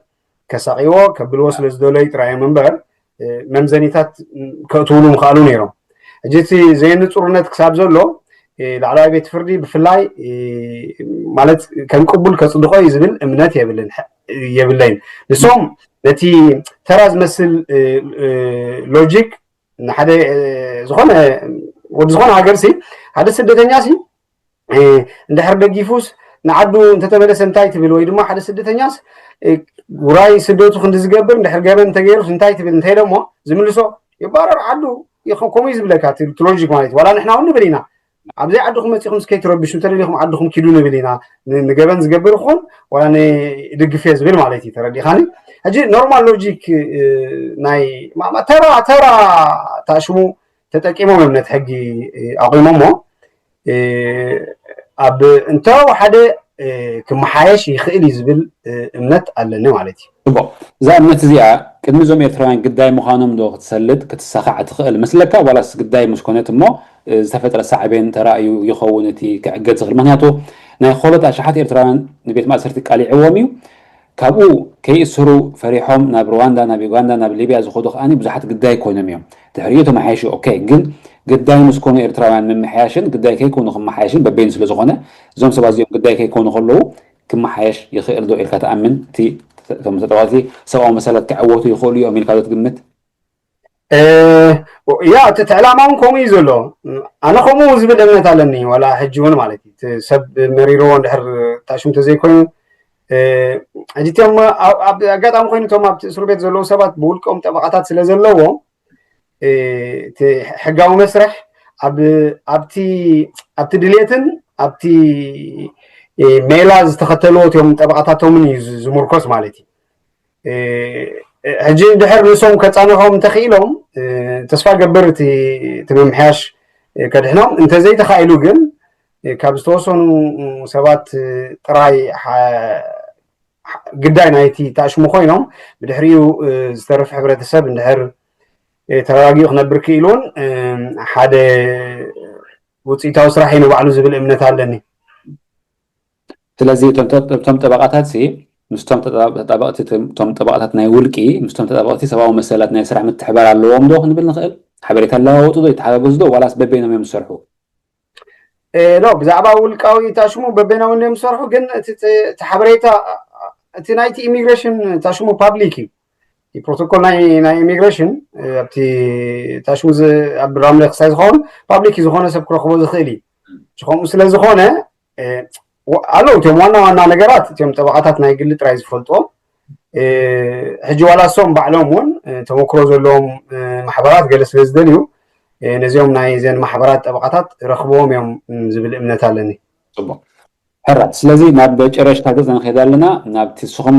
ከሳቂዎ ከብልዎ ስለ ዝደለዩ ጥራይ እዮም እምበር መምዘኒታት ከእትውሉ ምኽኣሉ ነይሮም ሕጂ እቲ ዘይንፁርነት ክሳብ ዘሎ ላዕለዋይ ቤት ፍርዲ ብፍላይ ማለት ከም ቅቡል ከፅድቆ እዩ ዝብል እምነት የብልን የብለይን ንሶም ነቲ ተራ ዝመስል ሎጂክ ንሓደ ዝኾነ ወዲ ዝኾነ ሃገር ሲ ሓደ ስደተኛ ሲ እንድሕር ደጊፉስ ንዓዱ እንተተመለሰ እንታይ ትብል ወይ ድማ ሓደ ስደተኛስ ውራይ ስደቱ ክንዲ ዝገብር እንድሕር ገበን እንተገይሩስ እንታይ ትብል እንተኢሎሞ ዝምልሶ ይባረር ዓዱ ከምኡ ዝብለካ ሎጂክ ማለት ዋላ ንሕና እውን ንብል ኢና ኣብዘይ ዓድኹም መፂኹም እስከይትረብሹ እንተደሊኹም ዓድኹም ኪዱ ንብል ኢና ንገበን ዝገብር ይኹን ዋላ ንድግፍ እየ ዝብል ማለት እዩ ተረዲኻኒ ሕጂ ኖርማል ሎጂክ ናይ ተራ ተራ ታሽሙ ተጠቂሞም እዮም ነቲ ሕጊ ኣቑሞሞ ኣብ እንተወሓደ ክመሓየሽ ይኽእል እዩ ዝብል እምነት ኣለኒ ማለት እዩ። ጽቡቕ። እዛ እምነት እዚኣ ቅድሚ እዞም ኤርትራውያን ግዳይ ምዃኖም ዶ ክትሰልጥ ክትሰኻዕ ትኽእል መስለካ? ዋላስ ግዳይ ምስ ኮነት እሞ ዝተፈጥረ ሳዕቤን ተራእዩ ይኸውን እቲ ክዕገት ዝኽእል? ምክንያቱ ናይ ኾሎት ኣሽሓት ኤርትራውያን ንቤት ማእሰርቲ ቃሊዕዎም እዩ። ካብኡ ከይእስሩ ፈሪሖም ናብ ሩዋንዳ፣ ናብ ዩጋንዳ፣ ናብ ሊብያ ዝኸዱ ከኣ ብዙሓት ግዳይ ኮይኖም እዮም። ድሕሪኡ ተመሓየሹ። ኦኬ፣ ግን ግዳይ ምስ ኮኑ ኤርትራውያን ምምሕያሽን ግዳይ ከይኮኑ ክመሓየሽን በበይኑ ስለ ዝኾነ፣ እዞም ሰባት እዚኦም ግዳይ ከይኮኑ ከለዉ ክመሓየሽ ይኽእል ዶ ኢልካ ትኣምን? እቲ ከም ተጠዋቲ ሰብኣዊ መሰላት ክዕወቱ ይኽእሉ እዮም ኢልካ ዶ ትግምት? ያ፣ እቲ ዕላማ እውን ከምኡ እዩ ዘሎ። ኣነ ከምኡ ዝብል እምነት ኣለኒ፣ ዋላ ሕጂ እውን ማለት እዩ። እቲ ሰብ መሪርዎ እንድሕር ታሽሙ ተዘይኮይኑ፣ ሕጂ እቲኦም ኣብ ኣጋጣሚ ኮይኑ እቶም ኣብቲ እስሩ ቤት ዘለዉ ሰባት ብውልቆም ጠበቓታት ስለ ዘለዎም፣ እቲ ሕጋዊ መስርሕ ኣብቲ ኣብቲ ድሌትን ኣብቲ ሜላ ዝተኸተልዎ እቲኦም ጠበቓታቶምን እዩ ዝምርኮስ ማለት እዩ። ሕጂ ድሕር ንሶም ከፃንሖም እንተኽኢሎም ተስፋ ገብር እቲ ምምሕያሽ ከድሕኖም፣ እንተዘይተኻኢሉ ግን ካብ ዝተወሰኑ ሰባት ጥራይ ግዳይ ናይቲ ታሽሙ ኮይኖም ብድሕሪኡ ዝተርፍ ሕብረተሰብ እንድሕር ተረጋጊኡ ክነብር ክኢሉን ሓደ ውፅኢታዊ ስራሕ እዩ ንባዕሉ ዝብል እምነት ኣለኒ። ስለዚ እቶም ጠበቃታት ምስቶም ተጣበቅቲ እቶም ጠበቃታት ናይ ውልቂ ምስቶም ተጣበቅቲ ሰብኣዊ መሰላት ናይ ስራሕ ምትሕባር ኣለዎም ዶ ክንብል ንኽእል? ሓበሬታ ኣለዋወጡ ዶ ይተሓጋገዙ ዶ ዋላስ በበይኖም እዮም ዝሰርሑ? ሎ ብዛዕባ ውልቃዊ ታሽሙ በበይኖም እዮም ዝሰርሑ፣ ግን እቲ ሓበሬታ እቲ ናይቲ ኢሚግሬሽን ታሽሙ ፓብሊክ እዩ። ፕሮቶኮል ናይ ኢሚግሬሽን ኣብቲ ታሽሙ ኣብ ራምለ ክሳይ ዝኸውን ፓብሊክ ዝኾነ ሰብ ክረኽቦ ዝኽእል እዩ። ከምኡ ስለ ዝኾነ ኣለዉ እቲኦም ዋና ዋና ነገራት እቲኦም ጠበቃታት ናይ ግሊ ጥራይ ዝፈልጥዎም። ሕጂ ዋላ እሶም ባዕሎም እውን ተመክሮ ዘለዎም ማሕበራት ገለ ስለ ዝደልዩ ነዚኦም ናይ ዘን ማሕበራት ጠበቃታት ረኽብዎም እዮም ዝብል እምነት ኣለኒ። ጽቡቅ። ሕራይ። ስለዚ ናብ ጨረሽታ ገጽ ንኸይድ ኣለና። ናብቲ ንስኹም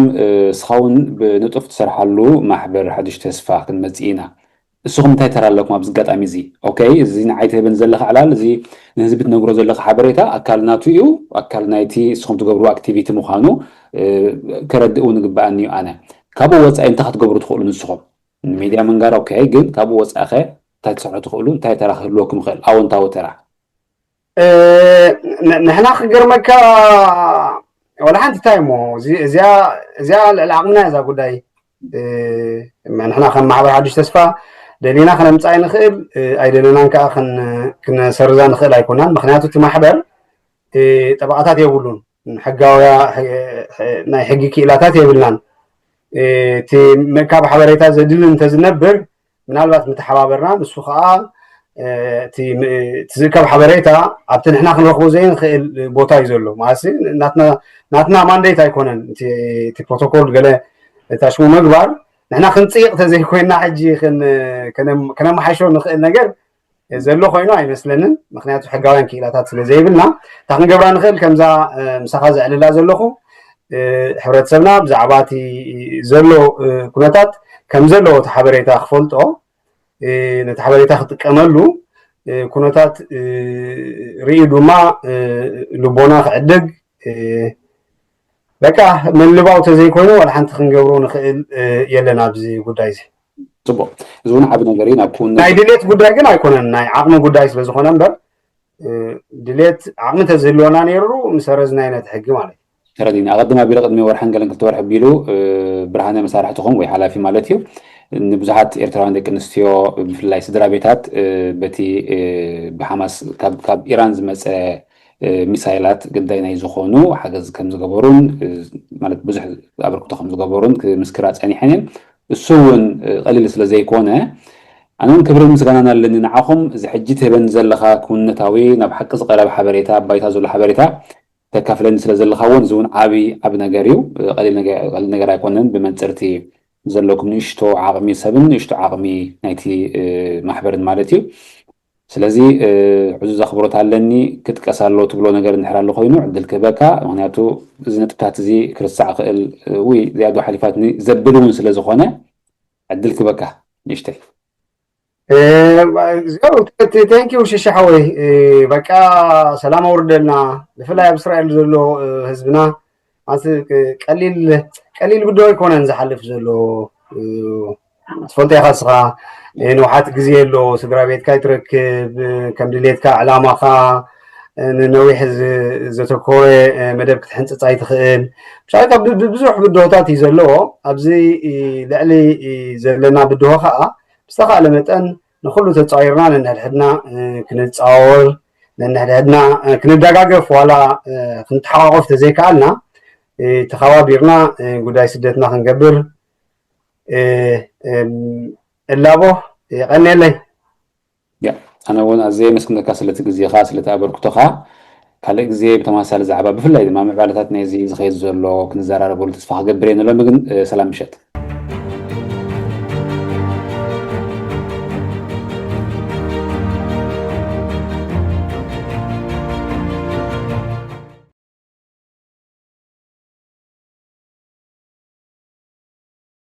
ንስኻ እውን ብንጡፍ ትሰርሓሉ ማሕበር ሓድሽ ተስፋ ክንመጽእ ኢና። ንስኹም እንታይ ተራ ኣለኩም ኣብዚ ኣጋጣሚ እዚ? ኦኬ፣ እዚ ንዓይ ትህበኒ ዘለኻ ዕላል፣ እዚ ንህዝቢ ትነግሮ ዘለኻ ሓበሬታ ኣካል ናቱ እዩ፣ ኣካል ናይቲ ንስኹም ትገብርዎ ኣክቲቪቲ ምዃኑ ከረድእ እውን ይግበኣኒ እዩ። ኣነ ካብኡ ወጻኢ እንታይ ክትገብሩ ትኽእሉ ንስኹም? ንሚድያ ምንጋር ኦኬ፣ ግን ካብኡ ወጻኢ ኸ እንታይ ትሰርሑ ትኽእሉ? እንታይ ተራ ክህልወኩም ይኽእል? ኣወንታዊ ተራ። ንሕና ክገርመካ ዋላ ሓንቲ እንታይ እሞ እዚኣ ልዕሊ ዓቕምና እያ እዛ ጉዳይ። ንሕና ከም ማሕበር ሓድሽ ተስፋ ደሊና ክነምፃ ንኽእል ኣይደለናን ከዓ ክነሰርዛ ንኽእል ኣይኮናን። ምክንያቱ እቲ ማሕበር ጠበቃታት የብሉን፣ ሕጋውያ ናይ ሕጊ ክኢላታት የብልናን። እቲ ምእካብ ሓበሬታ ዘድሊ እንተዝነብር ምናልባት ምተሓባበርና ንሱ ከዓ እቲ ዝእከብ ሓበሬታ ኣብቲ ንሕና ክንረኽቦ ዘይንኽእል ቦታ እዩ ዘሎ። ማለት ናትና ማንዴት ኣይኮነን እቲ ፕሮቶኮል ገለ ታሽሙ ምግባር። ንሕና ክንፅይቕ ተዘይኮይና ሕጂ ከነመሓሾ ንኽእል ነገር ዘሎ ኮይኑ ኣይመስለንን። ምክንያቱ ሕጋውያን ክኢላታት ስለ ዘይብልና እታ ክንገብራ ንኽእል ከምዛ ምሳኻ ዘዕልላ ዘለኹ ሕብረተሰብና ብዛዕባ እቲ ዘሎ ኩነታት ከም ዘለዎ እቲ ሓበሬታ ክፈልጦ ነቲ ሓበሬታ ክጥቀመሉ ኩነታት ርእዩ ድማ ልቦና ክዕድግ በቃ ምልባው ተዘይኮይኑ ዋላ ሓንቲ ክንገብሮ ንኽእል የለን ኣብዚ ጉዳይ እዚ። ፅቡቅ። እዚ እውን ዓብ ነገር እዩ ናብ ክውንነት ናይ ድሌት ጉዳይ ግን ኣይኮነን ናይ ዓቕሚ ጉዳይ ስለዝኾነ እምበር ድሌት ዓቕሚ ተዝህልወና ነይሩ ምሰረዝናዮ ነቲ ሕጊ ማለት እዩ። ተረዲኒ። ኣቐድም ኣቢሉ ቅድሚ ወርሕን ገለን ክልተ ወርሒ ኣቢሉ ብርሃነ መሳርሕትኹም ወይ ሓላፊ ማለት እዩ ንብዙሓት ኤርትራውያን ደቂ ኣንስትዮ ብፍላይ ስድራ ቤታት በቲ ብሓማስ ካብ ኢራን ዝመፀ ሚሳይላት ግዳይ ናይ ዝኾኑ ሓገዝ ከም ዝገበሩን ማለት ብዙሕ ኣበርክቶ ከም ዝገበሩን ክምስክራ ፀኒሐን እየን። እሱ እውን ቀሊል ስለ ዘይኮነ ኣነ እውን ክብርን ምስጋናን ኣለኒ ንዓኹም። እዚ ሕጂ ትህበኒ ዘለኻ ክውንነታዊ ናብ ሓቂ ዝቐረበ ሓበሬታ ኣብ ባይታ ዘሎ ሓበሬታ ተካፍለኒ ስለ ዘለኻ እውን እዚ እውን ዓቢ ዓቢ ነገር እዩ። ቀሊል ነገር ኣይኮነን። ብመንፅርቲ ዘለኩም ንእሽቶ ዓቕሚ ሰብን ንእሽቶ ዓቕሚ ናይቲ ማሕበርን ማለት እዩ። ስለዚ ዕዙዝ ኣኽብሮት ኣለኒ። ክጥቀስ ኣሎ ትብሎ ነገር እንድሕር ኣሎ ኮይኑ ዕድል ክህበካ። ምክንያቱ እዚ ነጥብታት እዚ ክርስዕ ክእል ውይ ዝያዶ ሓሊፋትኒ ዘብል እውን ስለ ዝኾነ ዕድል ክህበካ ንእሽተይ። Thank you ሽሻ ሓወይ። በቃ ሰላም ኣውርደልና። ብፍላይ ኣብ እስራኤል ዘሎ ህዝብና ማለት ቀሊል ቀሊል ጉዳይ ኣይኮነን ዝሓልፍ ዘሎ። ትፈልጦ ኢኻ እስኻ፣ ንውሓት ግዜ ኣሎ፣ ስድራ ቤትካ ይትረክብ፣ ከም ድሌትካ ዕላማኻ ንነዊሕ ዘተኮረ መደብ ክትሕንፅፅ ኣይትኽእል። ብሻካ ብዙሕ ብድሆታት እዩ ዘለዎ። ኣብዚ ልዕሊ ዘለና ብድሆ ከዓ ብዝተኻእለ መጠን ንኩሉ ተፃዊርና ነንሕድሕድና ክንፃወር፣ ነንሕድሕድና ክንደጋገፍ፣ ዋላ ክንተሓቋቆፍ ተዘይከኣልና ተኸባቢርና ጉዳይ ስደትና ክንገብር እላቦ። የቐንየለይ። ኣነ እውን ኣዘየ መስግነካ ስለቲ ግዜኻ፣ ስለቲ ኣበርክቶኻ። ካልእ ግዜ ብተመሳሳሊ ዛዕባ፣ ብፍላይ ድማ ምዕባለታት ናይዚ ዝኸይድ ዘሎ ክንዘራረበሉ ተስፋ ክገብር እየ። ንሎሚ ግን ሰላም ምሸት።